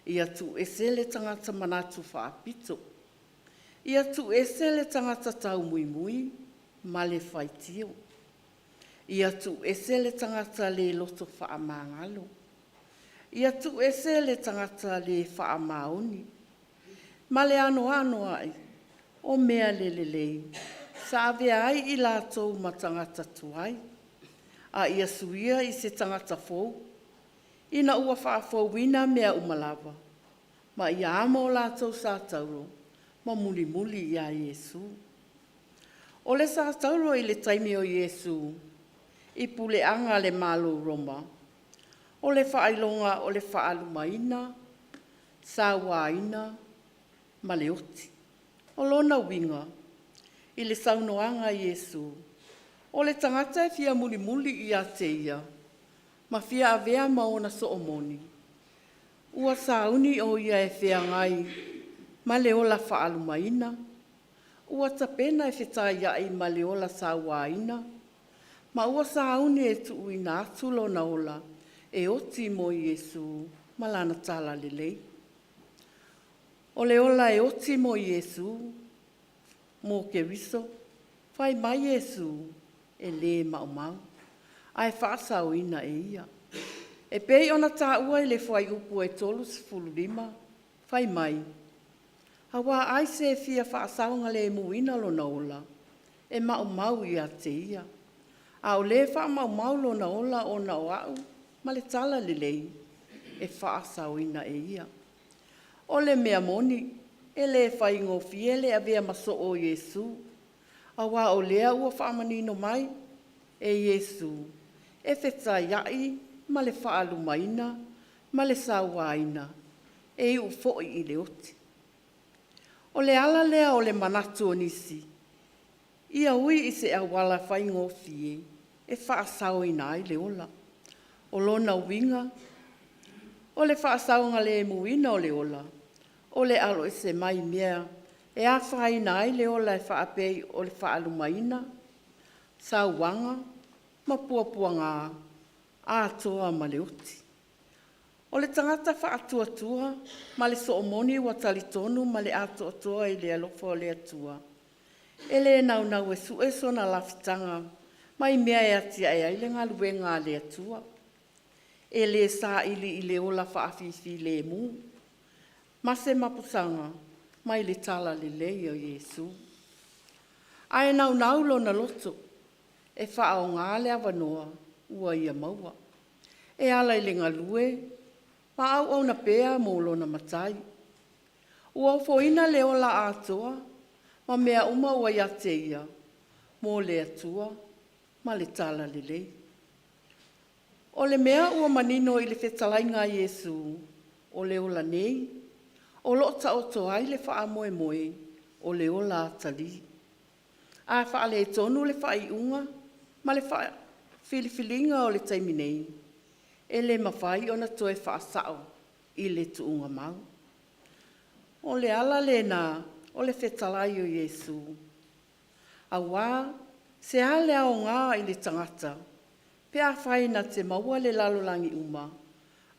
ia tuuese le tagata manatu faapito, ia tuuese le tagata taumuimui ma le faitio, ia tuuese le tagata le loto faamagalo, ia tuuese le tagata le faamaoni ma le anoano o mea le lelei sa avea ai i latou ma tagata tuai, a ia suia i se tagata fou ina ua faafouina mea uma lava, ma ia amo o latou sa taulo ma mulimuli ia Iesu. O le sa taulo i le taimi o Iesu i puleaga a le Malo Roma, o le faailoga o le faalumaina, sauaina ma le oti. O lona uiga i le saunoaga a Iesu, o le tagata e fia mulimuli ia te Ia ma fia avea ma ona soomoni, ua sauni o ia e feagai ma le ola faalumaina, ua tapena e fetaiai ma le ola sauaina, ma ua sauni e tuuina atu lona ola e oti mo Iesu ma Lana Talalelei. O le ola e oti mo Iesu, mo Keriso, fai mai Iesu e le maumau ae faasaoina e Ia. E pei ona taua i le Fuaiupu 35, fai mai, “Auā ai se e fia faasaogalēmūina lona ola, e maumau ia te ia, a o le faamaumau lona ola ona o a'u ma le Talalelei, e faasaoina e ia.” O le mea moni, e le faigofie le avea ma Soo o Iesu, aua o lea ua faamanino mai e Iesu e fetaiai ma le faalumaina ma le sauaina. e iu foi i le oti. O le ala lea o le manatu o nisi, ia ui i se auala faigofie e faasaoina ai le ola. O lona uiga, o le faasaogalemuina o le ola, o le aloese mai mea e afaina ai le ola e faapei o le faalumaina, sauaga ma puapuaga, atoa ma le oti. O le tagata faatuatua ma le soomoni ua talitonu ma le atoatoa i le alofa o le Atua, e le naunau e sue sona lafutaga mai mea e atiae ai le galuega a le Atua. E le saili i le ola faafifilemu ma se mapusaga mai le talalelei o Iesu. Ae naunau lona loto e faaaoga le avanoa ua ia maua e ala i le galue ma auauna pea mo lona Matai. Ua ofoina le ola atoa ma mea uma ua ia te ia mo le Atua ma le Talalelei. O le mea ua manino i le fetalaiga a Iesu, o le ola nei o lo o taoto ai le faamoemoe o le ola atalii. A faaletonu le faaiuga ma le filifiliga o le taimi nei, e le mafai ona toe faasao i le tuugamau. O le ala lena o le fetalai o Iesu, aua se a le aoga i le tagata pe afai na te maua le lalolagi uma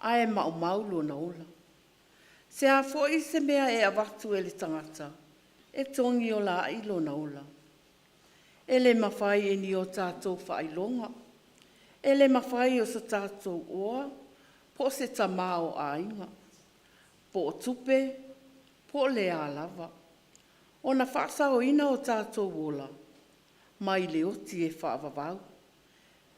ae maumau lona ola? Se a foi se mea e avatu e le tagata e togiola ai lona ola? E le mafai e ni o tatou faailoga, e le mafai e so tatou oa po o se tamaoaiga, po o tupe, po o le a lava, ona faasaoina o tatou ola mai le oti e faavavau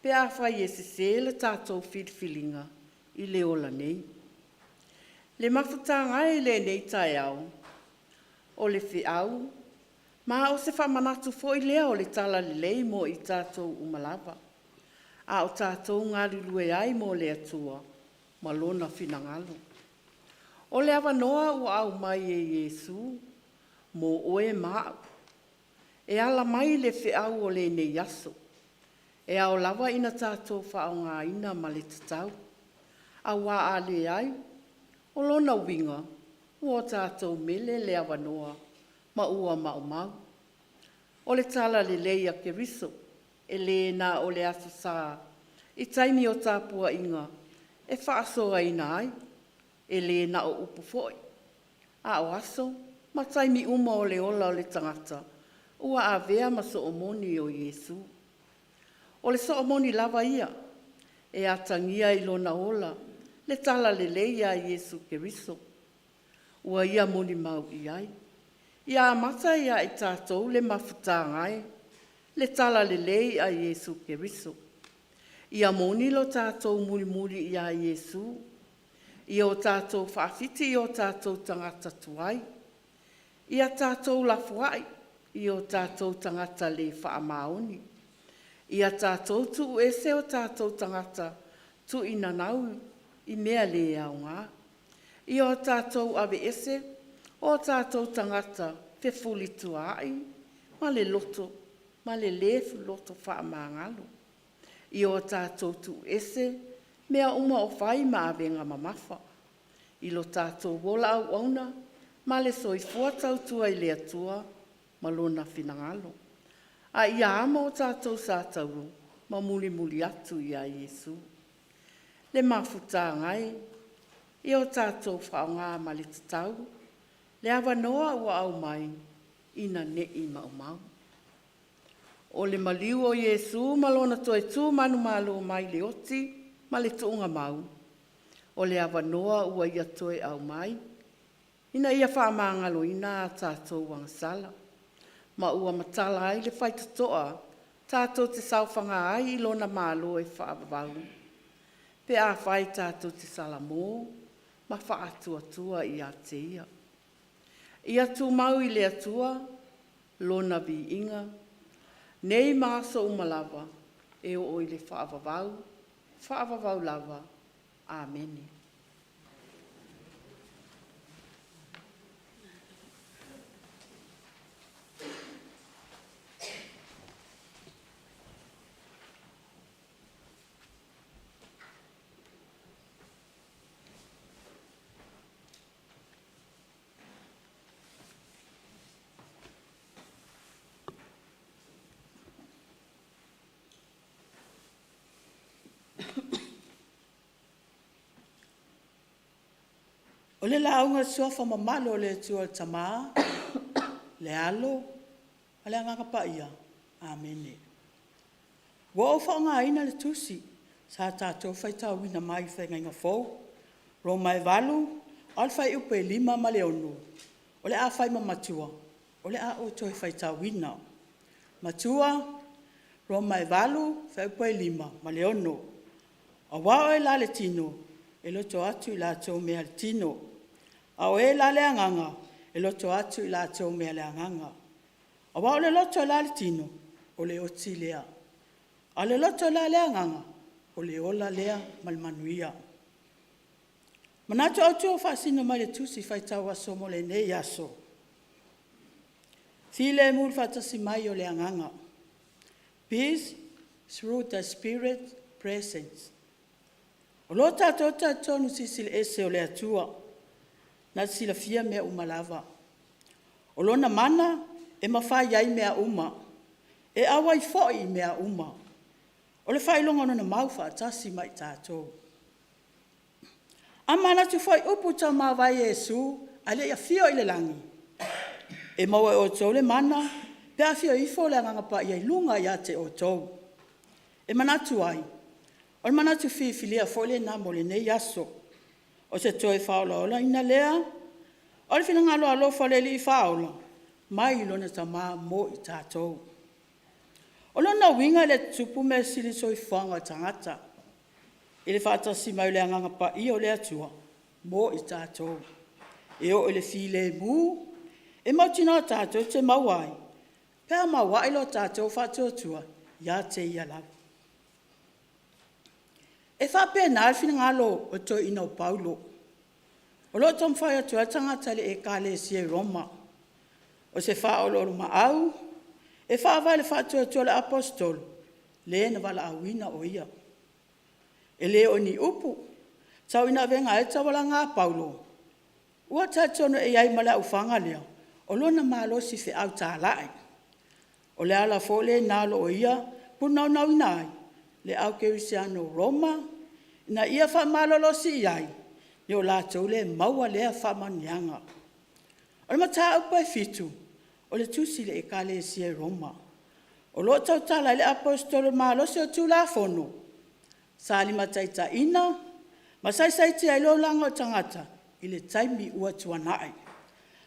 pe afai e sese le tatou filifiliga i le ola nei. Le mafutaga e i lenei taeao, o le feau ma o se faamanatu foi lea o le Talalelei mo i tatou uma lava, a o tatou galulue ai mo le Atua ma Lona finagalo. O le avanoa ua aumai e Iesu mo oe ma au e ala mai le feau o lenei aso, e ao lava ina tatou faaaogaina ma le tatau, aua a leai, o lona uiga ua tatou mele le avanoa ma ua maumau. O le Talalelei a Keriso e le na o le Aso Sa i taimi o tapuaiga e faasoaina ai, e le na o upu foi, a o aso ma taimi uma o le ola o le tagata ua avea ma soomoni o Iesu. O le soomoni lava ia e atagia i lona ola le Talalelei a Iesu Keriso ua ia molimau i ai. Ia amata ia i tatou le mafutaga e, le Talalelei a Iesu Keriso. Ia moni lo tatou mulimuli ia Iesu, ia o tatou faafiti i o tatou tagata tuai, ia tatou lafoai i o tatou tagata le faamaoni, ia tatou tuuese o tatou tagata tuuinanau i mea le aoga, ia o tatou aveese o tatou tagata fefulituaai ma le loto ma le le loto faamagalo. Ia o tatou tuuese mea uma o fai ma avega mamafa i lo tatou ola auauna ma le soifua tautua i le Atua ma Lona finagalo. A ia amo o tatou sa taua ma mulimuli atu ia Iesu. Le mafutaga e, ia o tatou faaaoga ma le tatau le avanoa ua aumai ina ne i maumau. O le maliu o Iesu ma Lona toe tu manumalo mai le oti ma le tuugamau, o le avanoa ua Ia toe aumai ina ia faamagaloina a tatou agasala, ma ua matala ai le faitotoa tatou te saofaga ai i Lona Malo e faavavau pe afai tatou te salamo ma faatuatua ia te Ia. Ia tumau i le Atua Lona viiga nei ma aso uma lava e oo i le faavavau, faavavau lava. Amene. O le lauga i le Suafa mamalu o le Atua le Tama, le Alo ma le Agaga Paia. Amene. Ua ou faaaogaina le tusi sa tatou faitauina mai Feagaiga Fou, Roma e 8 a o le fuaiupu e 5 ma le 6, o le a fai ma matua, o le a ou toe faitauina. Matua, Roma e 8 fuaiupu e 5 ma le 6. Aua o e la le tino, e loto atu i latou mea a le tino, a o e la le agaga, e loto atu i latou mea a le agaga. Aua o le loto e la le tino, o le oti lea, a o le loto e la le agaga, o le ola lea ma le manuia. Manatu Autu ua faasino mai le Tusi Faitau Aso mo lenei aso, filemu i le faatasi mai o le Agaga. Peace through the spirit presence. O lo tatou talitonu Silisili Ese o le Atua, na te silafia mea uma lava. O Lona Mana e mafai ai mea uma, e auai foi i mea uma. O le faailoga o Lona mau faatasi ma i tatou. A manatu foi upu tau mavae a Iesu ae le i afio i le lagi, e maua e outou le mana pe a afio ifo le Agaga Paia i luga ia te outou. E manatu ai, o le manatu filifilia foi lena mo lenei aso. O se toe faaolaolaina lea o le finagalo alofa o le Alii Faaola mai Lona Tama mo i tatou. O lona uiga e le tutupu mea sili i le soifuaga o le tagata i le faatasi mai o le Agaga Paia o le Atua mo i tatou. E oo i le filemu e mautinoa tatou te maua ai pe a maua ae lo tatou faatuatua ia te Ia lava. E faapena le finagalo o le Toeaina o Paulo o lo o taumafai atu ai tagata i le Ekalesia i Roma. O se faaoloolomaau e faavae i le faatuatua o le Aposetolo le na valaauina o ia. E le o ni upu tau ina avega ai le taualaga a Paulo, ua talitonu e i ai ma le aufaga lea, o lona malosi feautala'i. O le ala foi lena o lo o ia punaonauina ai le au kerisiano o Roma ina ia faamalolosi i ai o latou le maua lea faamanuiaga. O le mataupu e 7 o le tusi i le Ekalesia i Roma, o lo o tautala ai le Aposetolo i le malosi o le Tulafono sa limataitaiina ma saisaitia ai le olaga o tagata i le taimi ua tuanai.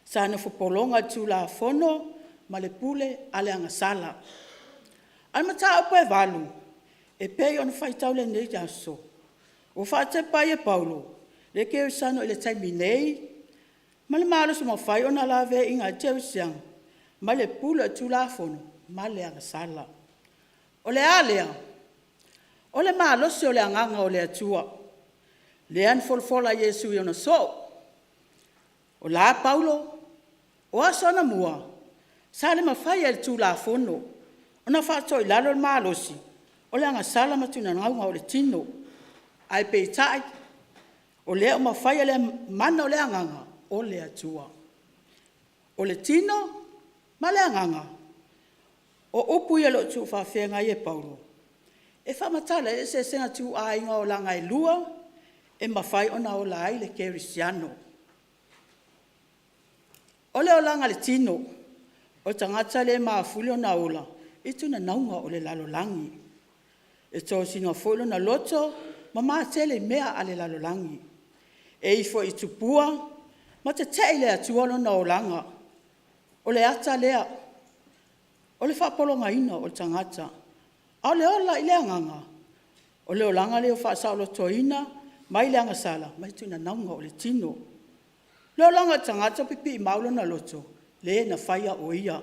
Sa nofo pologa i le Tulafono ma le pule a le agasala. A o le mataupu e 8 e pei ona faitau i lenei aso, ua faatepa ai e Paulo le kerisiano i le taimi nei ma le malosi e mafai ona laveaiina ai le kerisiano mai le pule o le Tulafono ma le agasala. O le a lea? O le malosi o le Agaga o le Atua lea na folafola e Iesu i ona soo. O la Paulo? O aso anamua sa le mafaia e le Tulafono ona faatoilalo le malosi o le agasala ma tunanauga o le tino. Ae peitai, o lea ua mafai e le mana o le Agaga o le Atua. O le tino ma le agaga, o upu ia o lo o tuufaafegagai e Paulo e faamatala ai le eseesega ituaiga olaga e lua e mafai ona ola ai le kerisiano. O le olaga i le tino, o le tagata lea e mafuli ona ola i tunanauga o le lalolagi. E tosina foi lona loto ma matele i mea a le lalolagi. E ifo i tupua ma tete'e i le Atua lona olaga. O le ata lea o le faapologaina o le tagata. A o le ola i le agaga, o le olaga lea ua faasaolotoina mai le agasala mai tunanauga o le tino. O le olaga o le tagata ua pipiimau lona loto, le na faia o ia.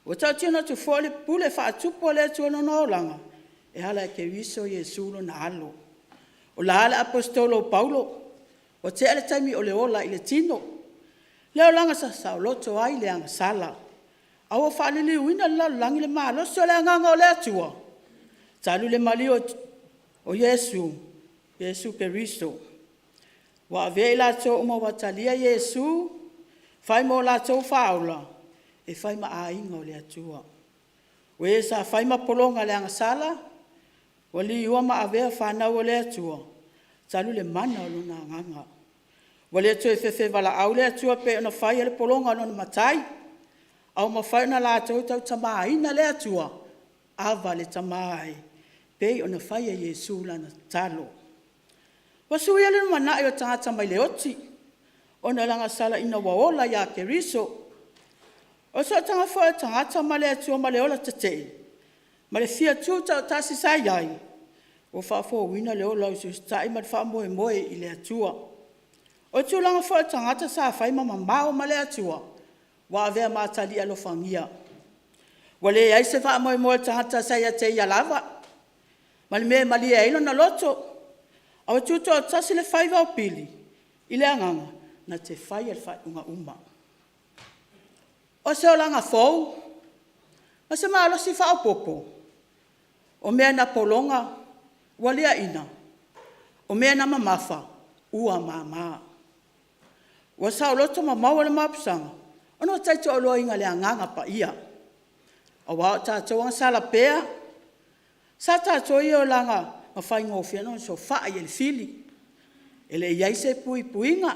Ua tautino atu foi le pule faatupu a le Atua i lona olaga e ala i Keriso Iesu Lona Alo. O la le Aposetolo o Paulo, ua tea le taimi o le ola i le tino, le olaga saoloto ai le agasala, a ua faaliliuina e le lalolagi le malosi o le Agaga o le Atua talu le maliu o Iesu Keriso. Ua avea i latou uma ua talia Iesu, fai ma o latou Faaola, e fai ma aiga o le Atua. O e sa fai ma pologa i le agasala, ua liua ma avea fanau a le Atua. talu le mana o Lona Agaga. Ua le toe fefe valaau le Atua pei ona fai e le pologa o lona Matai, a ua mafai ona latou tautamāina le Atua, Ava le Tama e, pei ona fai e Iesu Lana tatalo. Ua suia le lumanai o tagata mai le oti ona o le agasala ina ua ola ia Keriso. O le sootaga foi a le tagata ma le Atua ma le ola tetee ma le fia tutoatasi sa i ai, ua faafouina le ola usiusitai ma le faamoemoe i le Atua. O le tulaga foi o le tagata sa fai ma mamao ma le Atua, ua avea ma atalii alofagia. Ua leai se faamoemoe o le tagata sa ia te ia lava ma le mea e malie ai lona loto, a ua tutoatasi le faiva o pili i le Agaga na te faia le faaiuga uma. O se olaga fou ma se malosi faaopoopo, o mea na pologa ua liaina, o mea na mamafa ua mama. Ua saoloto ma maua le mapusaga ona o le taitoaluaina i le Agaga Paia. Aua o tatou agasala pea, sa tatou i olaga na faigofie ona osofai e le fili, e le i i ai se puipuiga,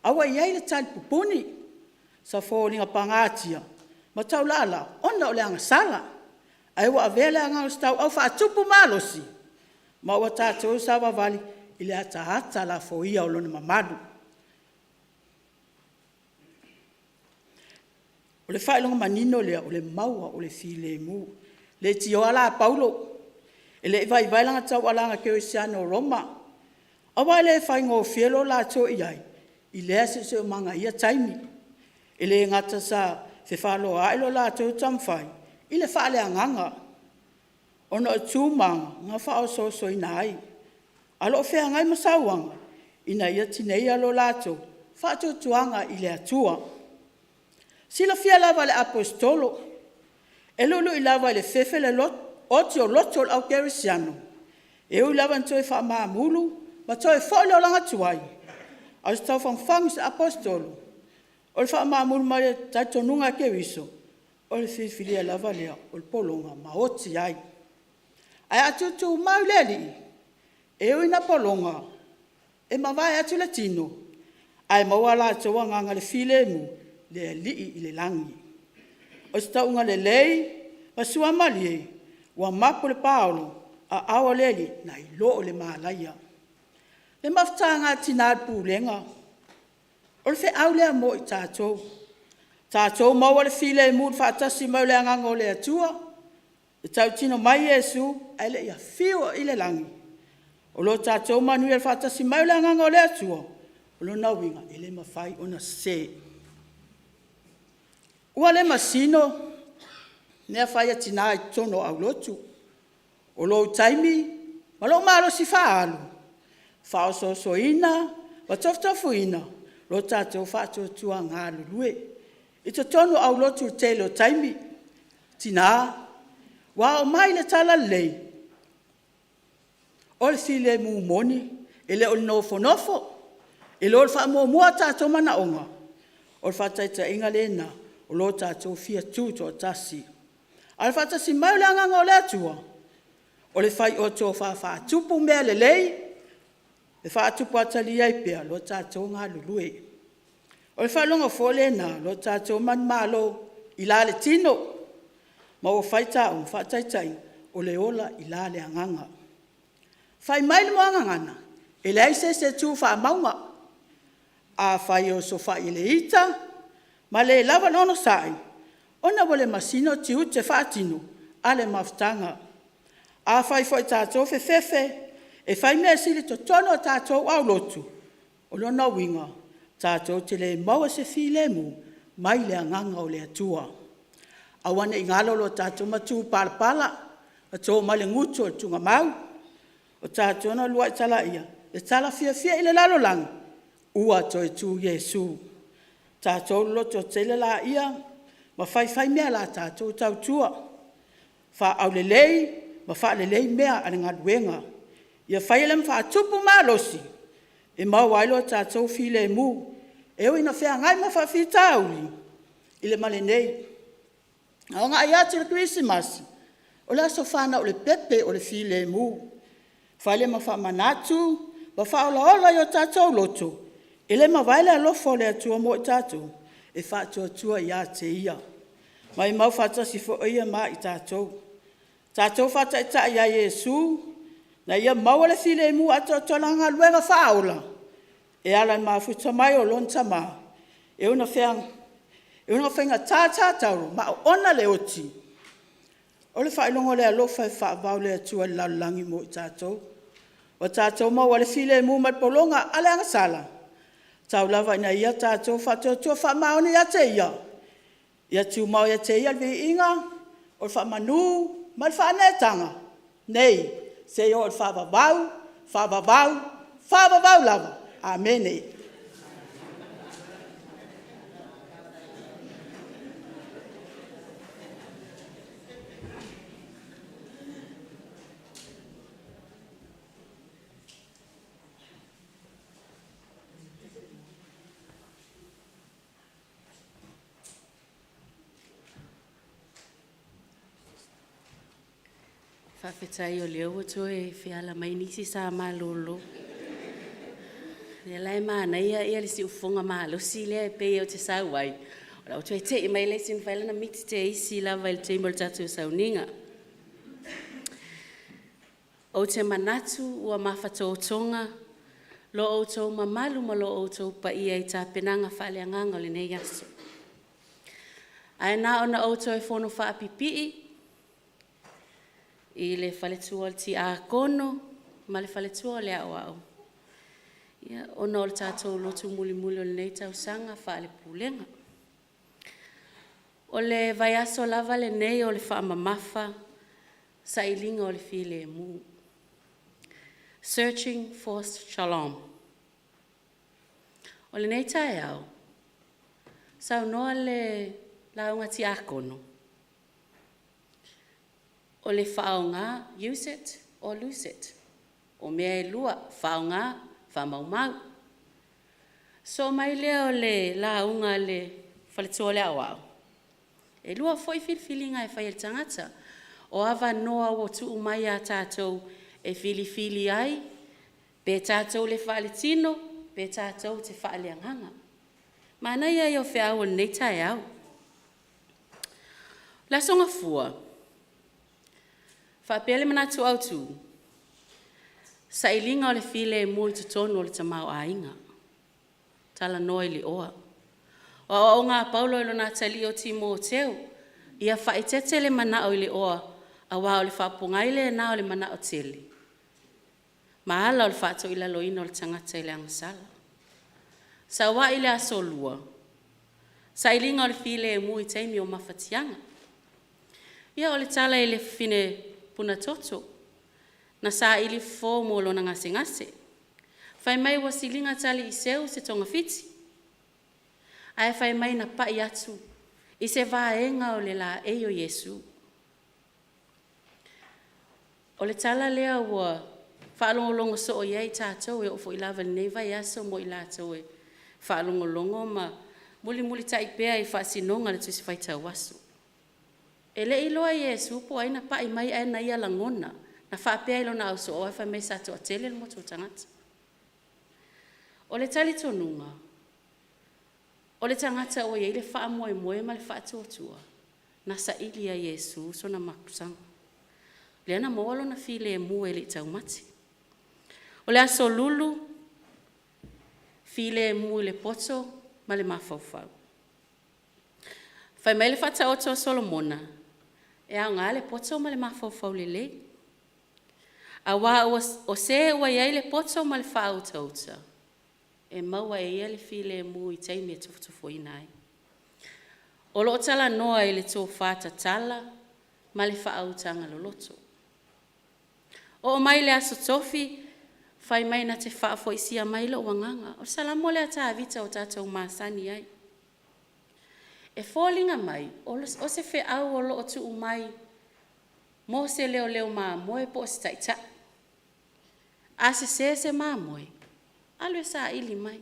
a ua i ai le talipupuni sa foliga pagatia ma taulaalaa ona o le agasala. Ae ua avea le agaga ositaulaga faatupu malosi ma ua tatou savavali i le ataata lafoia o Lona mamalu. O le faailoga manino lea o le maua o le filemu. E leitioa la Paulo, e le i vaivai lana taualaga kerisiano i Roma, aua e le faigofie lo latou i ai i lea siosiomaga i ia taimi. E le gata sa fefaloai lo latou taumafai i le faaleagaga ona o tu ma aga na faaosoosoina ai, a o lo o feagai ma sauaga ina ia tineia lo latou faatuatuaga i le Atua. Silafia lava e le Aposetolo e luilui lava i le fefe le oti o loto o le au kerisiano, e ui lava ina toe faamamulu ma toe foi le olaga tuai, a o se taufagufagu i se Aposetolo, o le faamamulu mai le talitonuga e Keriso, o le filifilia lava lea o le pologa ma oti ai. Ae a tutumau i le Alii, e ui ina pologa, e mavae atu le tino ae maua latou agaga i le filemu i le Alii i le lagi. O se tauga lelei ma suamalie ua mapu i le paolo, aao o le Alii nai lo le malaia. Le mafutaga a Tina o le Pulega, o le feau lea mo i tatou, tatou maua le filemu i le faatasi mai o le Agaga o le Atua, e tautino mai Iesu ae le i afio i le lagi. O lo tatou manuia i le faatasi mai o le Agaga o le Atua, o lona uiga e le mafai ona sese. Ua le masino mea fai a tina i totonu o aulotu. O lou taimi ma lou malosi faaalu, faaosoosoina ma tofutofuina lo tatou faatuatua galulue i totonu o aulotu i le tele o taimi. Tina, ua oo mai le Talalelei, o le filemu moni e le o le nofonofo, e le o le faamuamua o tatou manaoga, o le faataitaiga lena o lo tatou fia tutoatasi. A o le faatasi mai o le Agaga o le Atua, o le fai oe tofa faatupu mea lelei, e faatupu atalia ai pea lo tatou galulue. O le faailoga foi lena o lo tatou manumalo i la le tino, ma ua faitauina ma faataitaiga, o le ola i la le agaga. Fai mai le muagagana, e leai se isi e tu faamauga, afai e osofai e le ita ma le lava le onosai, ona ua le masino tiute faatino a le mafutaga. Afai foi tatou fefefe e fai mea sili i totonu o tatou aulotu, o lona uiga tatou te le maua se filemu mai le Agaga o le Atua. Aua ne i galo lo tatou matupalapala na to mai le gutu o le tugamau, o tatou na uluai talaia le tala fiafia i le lalolagi, ua toe tu Iesu. Tatou lototele laia ma faifai mea a la tatou tautua, faaaulelei ma faalelei mea a le galuega, ia faia lea ma faatupu malosi e maua ai lo tatou filemu, e ui ina feagai ma faafitauli i le ma lenei. A agai atu i le Kerisimasi, o le aso fanau o le pepe o le filemu, fai lea ma faamanatu ma faaolaola i o tatou loto, e le mavae le alofa o le Atua mo i tatou, e faatuatua ia te Ia. Ma e mau faatasi foi Ia ma i tatou. Tatou faataitai ia Iesu, na Ia maua le filemu atoatoa i Lana galuega faaola e ala i le mafuta mai o Lona Tama, e ono faigata tatou ma oona le oti. O le faailoga o le alofa e faavavau e le Atua i le lalolagi mo i tatou. Ua tatou maua ai le filemu mai le pologa a le agasala, tau lava ina Ia tatou faatuatua faamaoni ia te Ia, ia tumau ia te Ia le viiga, o le faamanu ma le faaneetaga, nei seia oo i le faavavau, faavavau, faavavau lava. Amene. Faafetai o lea ua toe feala mai nisi sa malolo. O lea la e manaia le siufofoga malosi lea pei ou te sau ai, o la ua toe tei mai le isi ma fai lana miti teisi lava i le taimi o le tatou sauniga. Ou te manatu ua mafatotoga lo outou mamalu ma lo outou paia i tapenaga faaleagaga o lenei aso. Ae na ona ou toe fono faapipii i le faletua o le Tiakono ma le faletua o le Aoao ona o le tatou lotu mulimuli o lenei tausaga faalepulega. O le vaiaso lava lenei o le faamamafa sailiga o le filemu, searching for shalom. O lenei taeao, saunoa le lauga Tiakono, o le faaaoga, use it or lose it. O mea e lua, faaaoga, faamaumau. Sosoo mai lea o le lauga a le faletua o le Aoao, e lua foi filifiliga e fai e le tagata, o avanoa ua tuu mai ia tatou e filifili ai, pe tatou te faaletino pe tatou te faaleagaga. Manaia ia o feau o lenei taeao. O le Aso Gafua, faapea le manatu autu, sailiga o le filemu i totonu o le tamaoaiga. Talanoa i le oa. O aoaoga a Paulo i lona atalii o Timoteo, ia faaeteete le manao i le oa, aua o le faapogai lena o le manao tele ma ala o le faatoilaloina o le tagata i le agasala. Sauai le Aso Lua, sailiga o le filemu i taimi o mafatiaga. Ia o le tala i le fafine puna toto, na saili fofo mo lona gasegase, fai mai ua siliga taliiseu se togafiti, ae fai mai na pai atu i se vaega o le laei o Iesu. O le tala lea ua faalogologo soo i ai tatou e oo foi lava i lenei vaiaso mo i latou e faalogologo ma mulimulitai pea i faasinoga a le Tusi Faitau Aso. E le i iloa e Iesu po o ai na pai mai ae na ia lagona, na faapea i lona ausoo aua fai mai sa toatele le motu o tagata. O le talitonuga, o le tagata ua i ai le faamoemoe ma le faatuatua, na saili e Iesu sona mapusaga, lea na maua lona filemu e le i taumate. O le Aso Lulu, filemu i le poto ma le mafaufau. Fai mai le Faataoto a Solomona, e aoga le poto ma le mafaufau lelei, aua o se ua i ai le poto ma le faautauta, e maua e ia le filemu i taimi e tofotofoina ai. O lo o talanoa i le tofa tatala ma le faautaga loloto. Oo mai le Aso Tofi, fai mai na te faafoisia mai lou agaga. O le Salamo lea a Tavita ua tatou masani ai. E foliga mai o se feau o lo o tuu mai mo se leoleo mamoe po o se taitai. A sese se mamoe, alu e saili mai,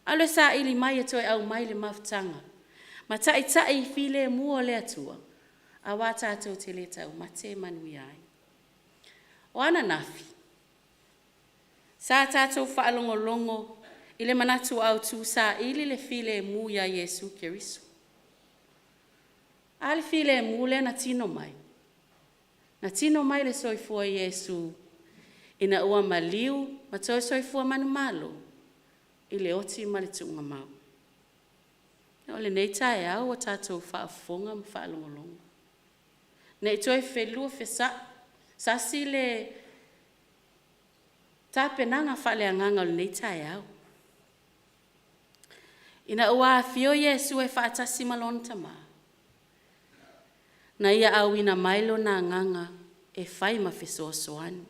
alu e saili mai e toe aumai le mafutaga ma taitai filemu o le Atua aua tatou te le taumate e manuia ai. O ananafi, Sa tatou faalogologo i le manatu autu saili le filemu ia Iesu Keriso. A le filemu lea na tino mai? Na tino mai le soifua o Iesu ina ua maliu ma toe soifua manumalo i le oti ma le tuugamau. O lenei taeao ua tatou faafofoga ma faalogologo, ne i toe felua sasi le tapenaga faaleagaga o lenei taeao. Ina ua afio Iesu e faatasi ma lona Tama, na ia auina mai lona agaga e fai ma fesoasoani,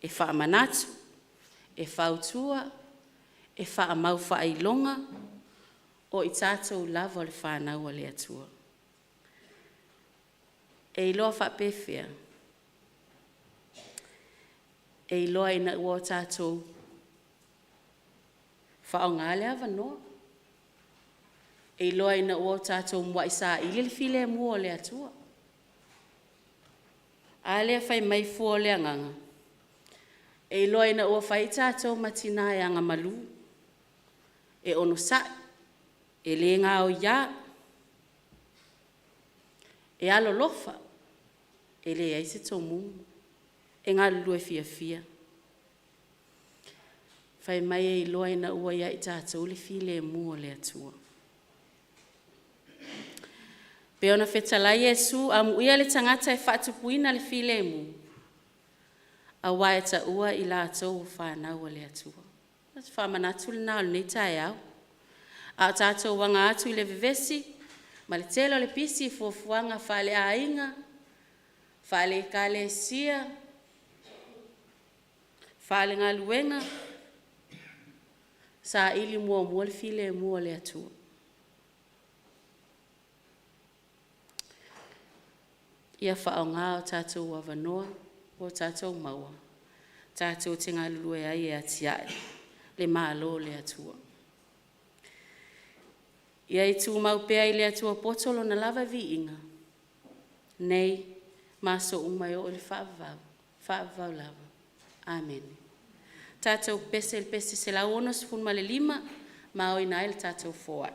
e faamanatu, e fautua, e faamau faailoga, o i tatou lava o le fanau a le Atua. E iloa faapefea? E iloa ina ua tatou faaaoga le avanoa, e iloa ina ua tatou muai saili le filemu o le Atua. A lea fai mai fua o le agaga, e iloa ina ua fai tatou ma tina e agamalu, e onosai, e le gaoia, e alolofa, e leai se tomumu, e galulue fiafia. Fai mai e iloa ina ua ia i tatou le filemu o le Atua. Pei ona fetalai Iesu, amuia le tagata e faatupuina le filemu, aua e taua i latou o fanau a le Atua. O se faamanatu lena o lenei taeao. A o tatou aga atu i le vevesi ma le tele o le pisi i fuafuaga faaleaiga, faale-Ekalesia, faalegaluega, saili muamua le filemu o le Atua. Ia faaaoga o tatou avanoa ua tatou maua tatou te galulue ai e atiae le Malo o le Atua. Ia tumau pea i le Atua poto lona lava viiga nei ma aso uma e oo i le faavavau, faavavau lava. Amene. Tatou pese i le pese 165 ma aoina ai le tatou foai.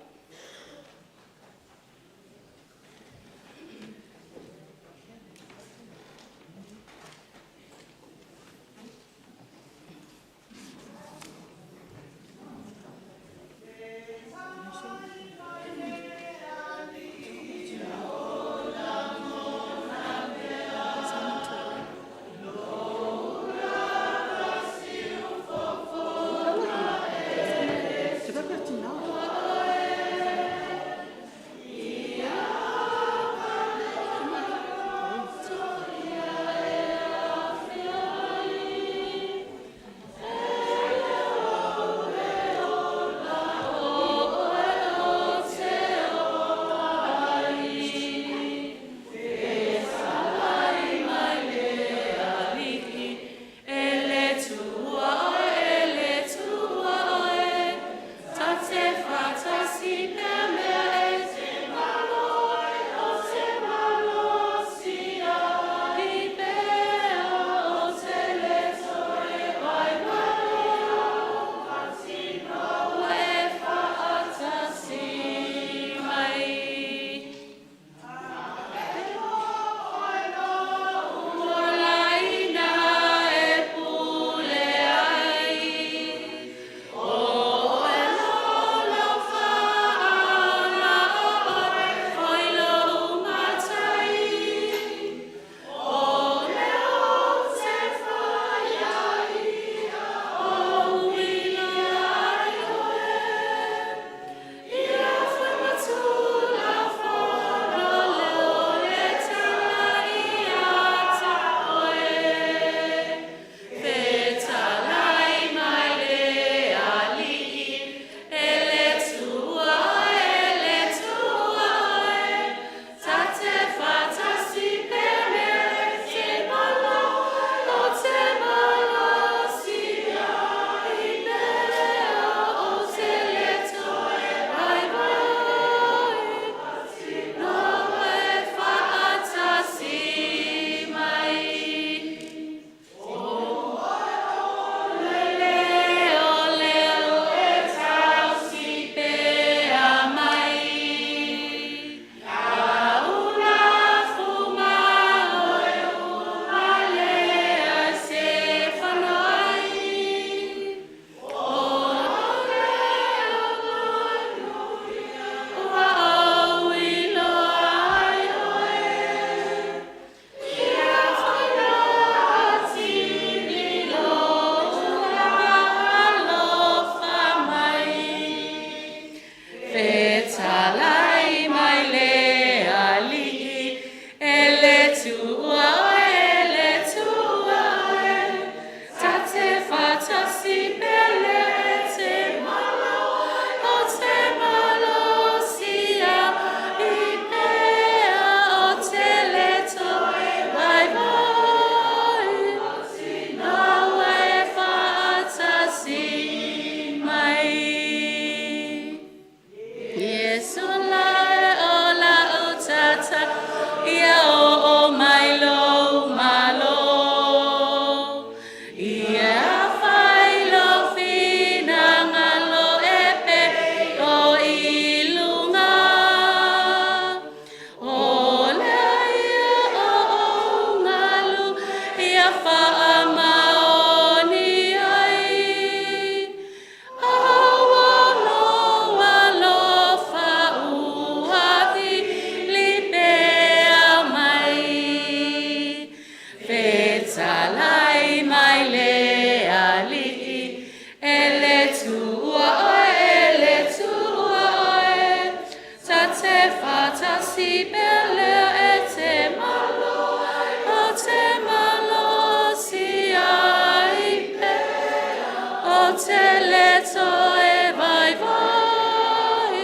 malosi pea lea e te malo ai, ou te malosi ai pea, ou te le toe vaivai,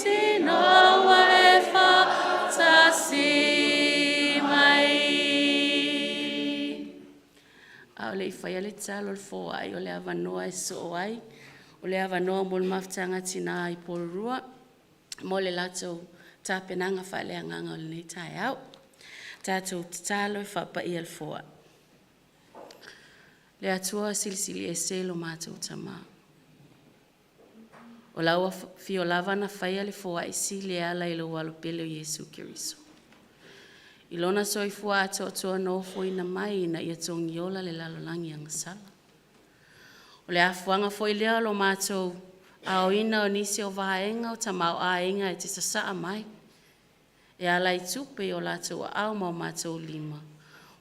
tino ua e faatasi mai. A o le i faia le tatalo a le foai, o le avanoa e sosoo ai, o le avanoa mo le mafutaga a tina i Polarua mo le latou tapenaga faaleagaga o lenei taeao. Tatou tatalo e faapaia le foai. Le Atua Silisili Ese lo matou Tama, o lau Afio lava na faia le foai sili e ala i lou alo pele o Iesu Keriso. I lona soifua atoatoa na ofoina mai ina ia togiola le lalolagi agasala. O le afuaga foi lea o lo matou aoina o nisi o vaega o tamaoaiga e te sasaa mai e ala i tupe i o latou aao ma o matou lima,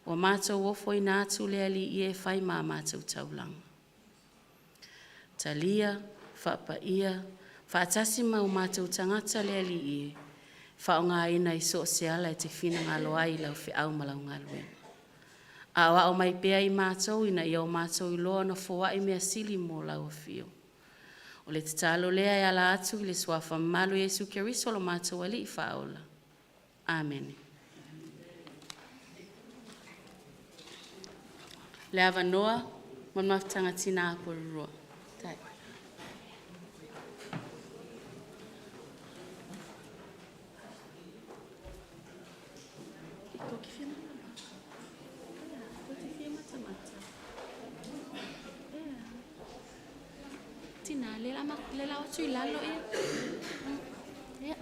ua matou ofoina atu le Alii e fai ma a matou taulaga. Talia, faapaia, faatasi ma o matou tagata le Alii e, faaaogaina i so o se ala e te finagalo ai i lau feau ma lau galuega. Aoao mai pea i matou ina ia o matou iloa ona foai mea sili mo lau afio. O le tatalo lea e ala atu i le Suafa mamalu o Iesu Keriso o lo matou Alii Faaola. Amene. Le avanoa mo le mafutaga tina Polenurua. Tina, lea o le a o atu i lalo ia. Ia.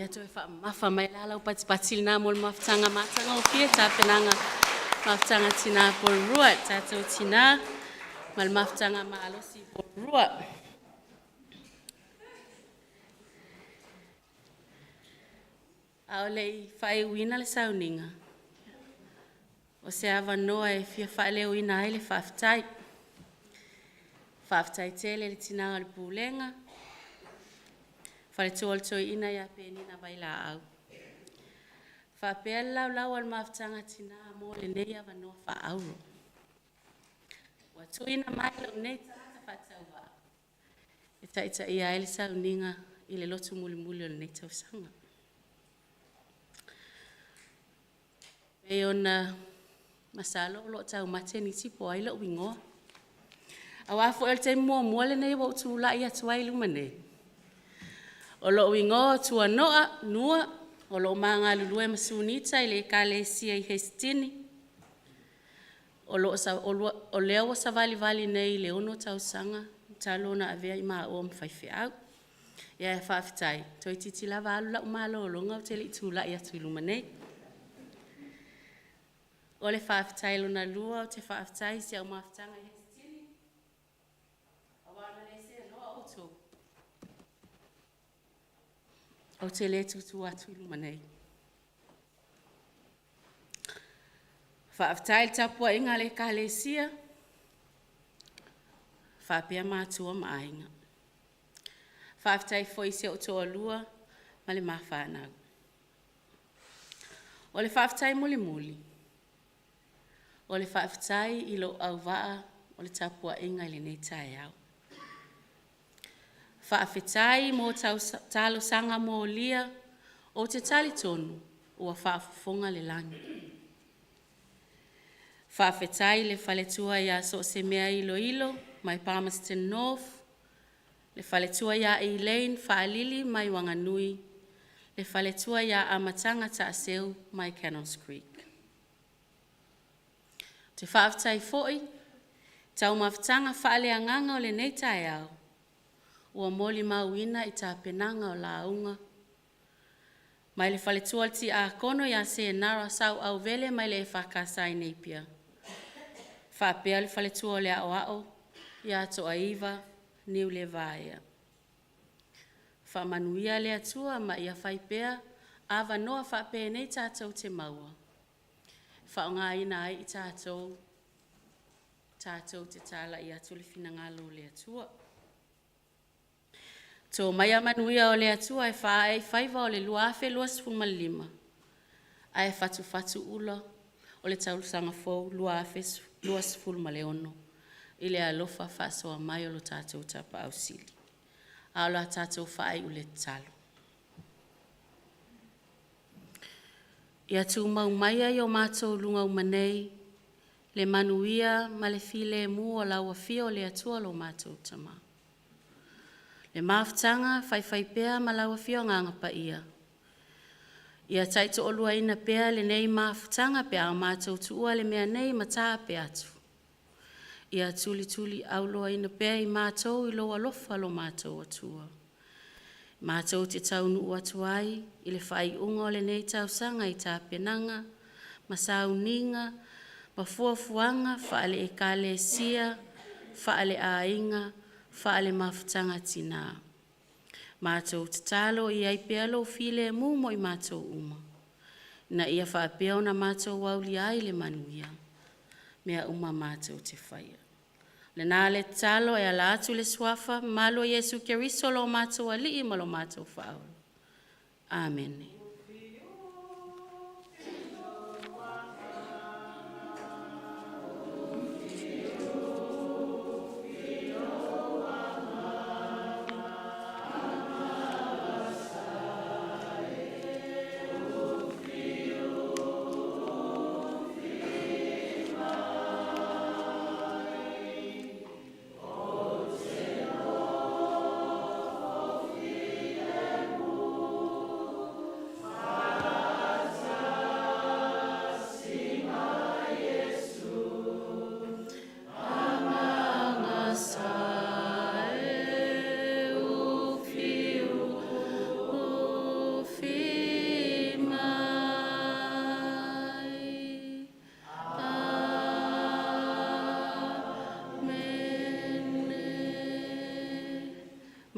Ia toe faamamafa mai la lau patipati lena mo le mafutaga matagofie tapenaga mafutaga tinā polurua, tatou tinā ma le mafutaga malosi polurua. A o le i faaiuina le sauniga, o se avanoa e fia faaleoina ai le faafetai. Faafetai tele i le tina o le pulega, faletua o le toeaina ia Penina Vailaau, faapea le laulau a le mafutaga tinā mo lenei avanoa faaauro. Ua tuuina mai lou nei tagata faatauvaa e taitaia ai le sauniga i le lotu mulimuli o lenei tausaga. E pei ona masalo o lo o taumate nisi po o ai lou igoa. Aua foi o le taimi muamua lenei ua ou tulai atu ai i luma nei, o lou igoa o Tuanoa Nua, o lo o ma galulue ma Sunita i le Ekalesia i Hesetini, o, lo o lea ua savalivali nei i le 6 tausaga talu ona avea i maua ma faifeau. Ia e faafetai, toeitiiti lava alu lau malologa ou te le i tulai atu i luma nei. O le faafetai lona lua, ou te faafetai i si au mafutaga i Hesetini, aua ana le seanoa outou, ou te le tutu atu i luma nei. Faafetai i le tapuaiga a le Ekalesia, faapea matua ma aiga. Faafetai foi i si ou toalua ma le ma fanau. O le faafetai mulimuli, o le faafetai i lou auvaa o le tapuaiga i lenei taeao. Faafetai mo talosaga molia, ou te talitonu ua faafofoga le lagi. Faafetai i le faletua ia Soosemea Iloilo mai Palmerston North, le faletua ia Elaine Faalili mai Wanganui, le faletua ia Amataga Taaseu mai Cannons Creek. Ou te faafetai foi i taumafataga faaleagaga o lenei taeao ua molimauina i tapenaga o lauga mai le faletua o le Tiakono ia Senara Sauauvele mai le EFKS i Napia, faapea le faletua o le Aoao ia Toaiva Niulevaea. Faamanuia le Atua ma ia fai pea avanoa faapenei tatou te maua, e faaaogaina ai i tatou tatou te talai atu le finagalo o le Atua. To maia manuia o le Atua e faaee i faiva o le 2025, ae fatufatu ula o le tausaga fou 2026 i le alofa faasoa mai o lo tatou Tapaau Sili. A o le tatou faaiu i le tatalo. Ia tumau maia i o matou luga uma nei le manuia ma le filemu o lau afio o le Atua lo matou Tama. Le mafutaga faifaipea ma lau Afio Agaga Paia, ia taitoaluaina pea lenei mafutaga pe a matou tuua le mea nei ma taape atu, ia tulituliauloaina pea i matou i lou alofa lo matou Atua. Matou te taunuu atu ai i le faaiuga o lenei tausaga i tapenaga ma sauniga ma fuafuaga faale-Ekalesia, faale-aiga, faale-mafutaga tinā. Matou tatalo ia i ai pea lou filemu mo i matou uma, ina ia faapea ona matou aulia ai le manuia mea uma matou te faia. O lena le tatalo e ala atu i le suafa mamalu o Iesu Keriso lo matou Alii ma lo matou Faaola. Amene.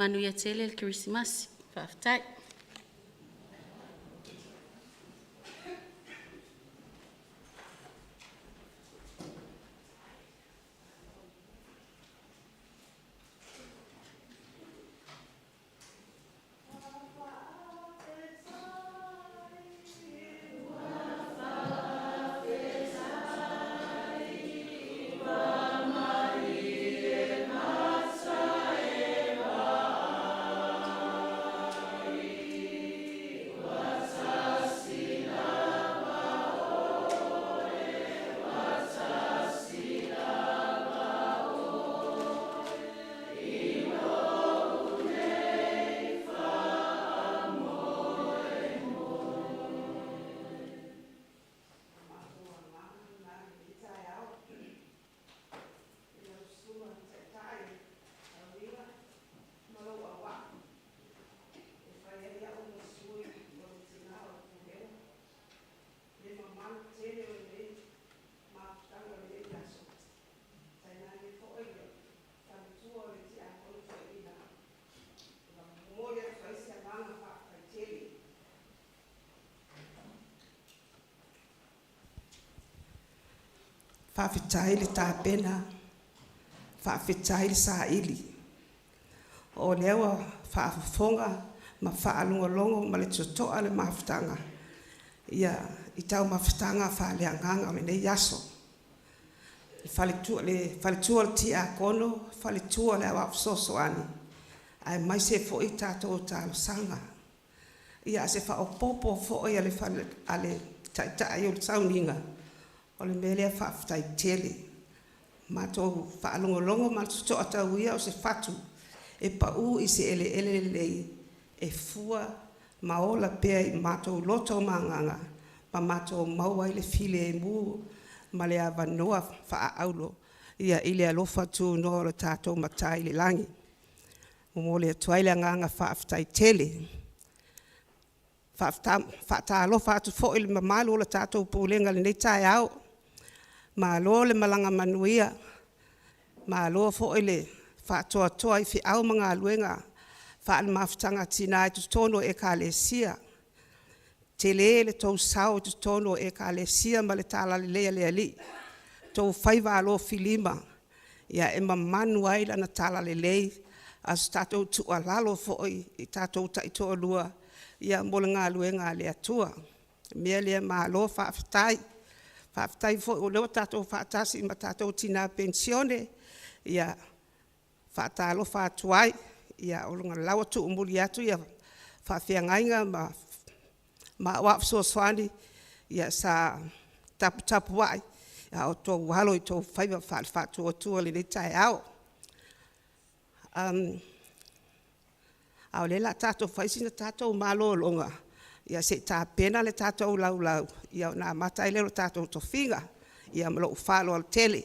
Manuia tele le Kerisimasi. Faafetai. Faafetai le tapena, faafetai le saili. O lea ua faafofoga ma faalogologo ma le totoa le mafutaga i taumafataga faaleagaga o lenei aso. Le faletua o le Tiakono, faletua o le Aoao Fesoasoani, aemaise foi tatou talosaga. Ia, a o se faaopoopo foi a le Taitai o le sauniga, o le mea lea faafetai tele. Matou faalogologo ma le totoa, tau ia o se fatu e pau i se eleele lelei e fua ma ola pea i o matou loto ma agaga ma matou maua ai le filemu ma le avanoa faaauro i le alofa tunoa o le tatou Matai i le lagi. E momoli atu ai le agaga faafetai tele. E faatalofa atu foi i le mamalu o le tatou Pulega i lenei taeao, malo le malaga manuia, malo foi le faatoatoa i feau ma galuega faale-mafutaga a Tina i totonu o Ekalesia. E tele lo outou sao i totonu o Ekalesia ma le talalelei a le Alii, o outou faiva alofilima e mamanu ai Lana talalelei, a o se tatou tuualalo foi i tatou taitoalua mo le galuega a le Atua. O le mea lea malo faafetai. Faafetai foi o lea ua tatou faatasi ma tatou Tina Penisione, e faatalofa atu ai, o la ua tuumuli atu faafeagaiga ma Aoao Fesoasoani sa taputapuai a o outou alo i o outou faiva faale-faatuatua i lenei taeao. A o lea o le a tatou fai sina tatou malologa se i tapena le tatou laulau ona amata ai lea o le tatou tofiga. Ma lou faaaloalo tele.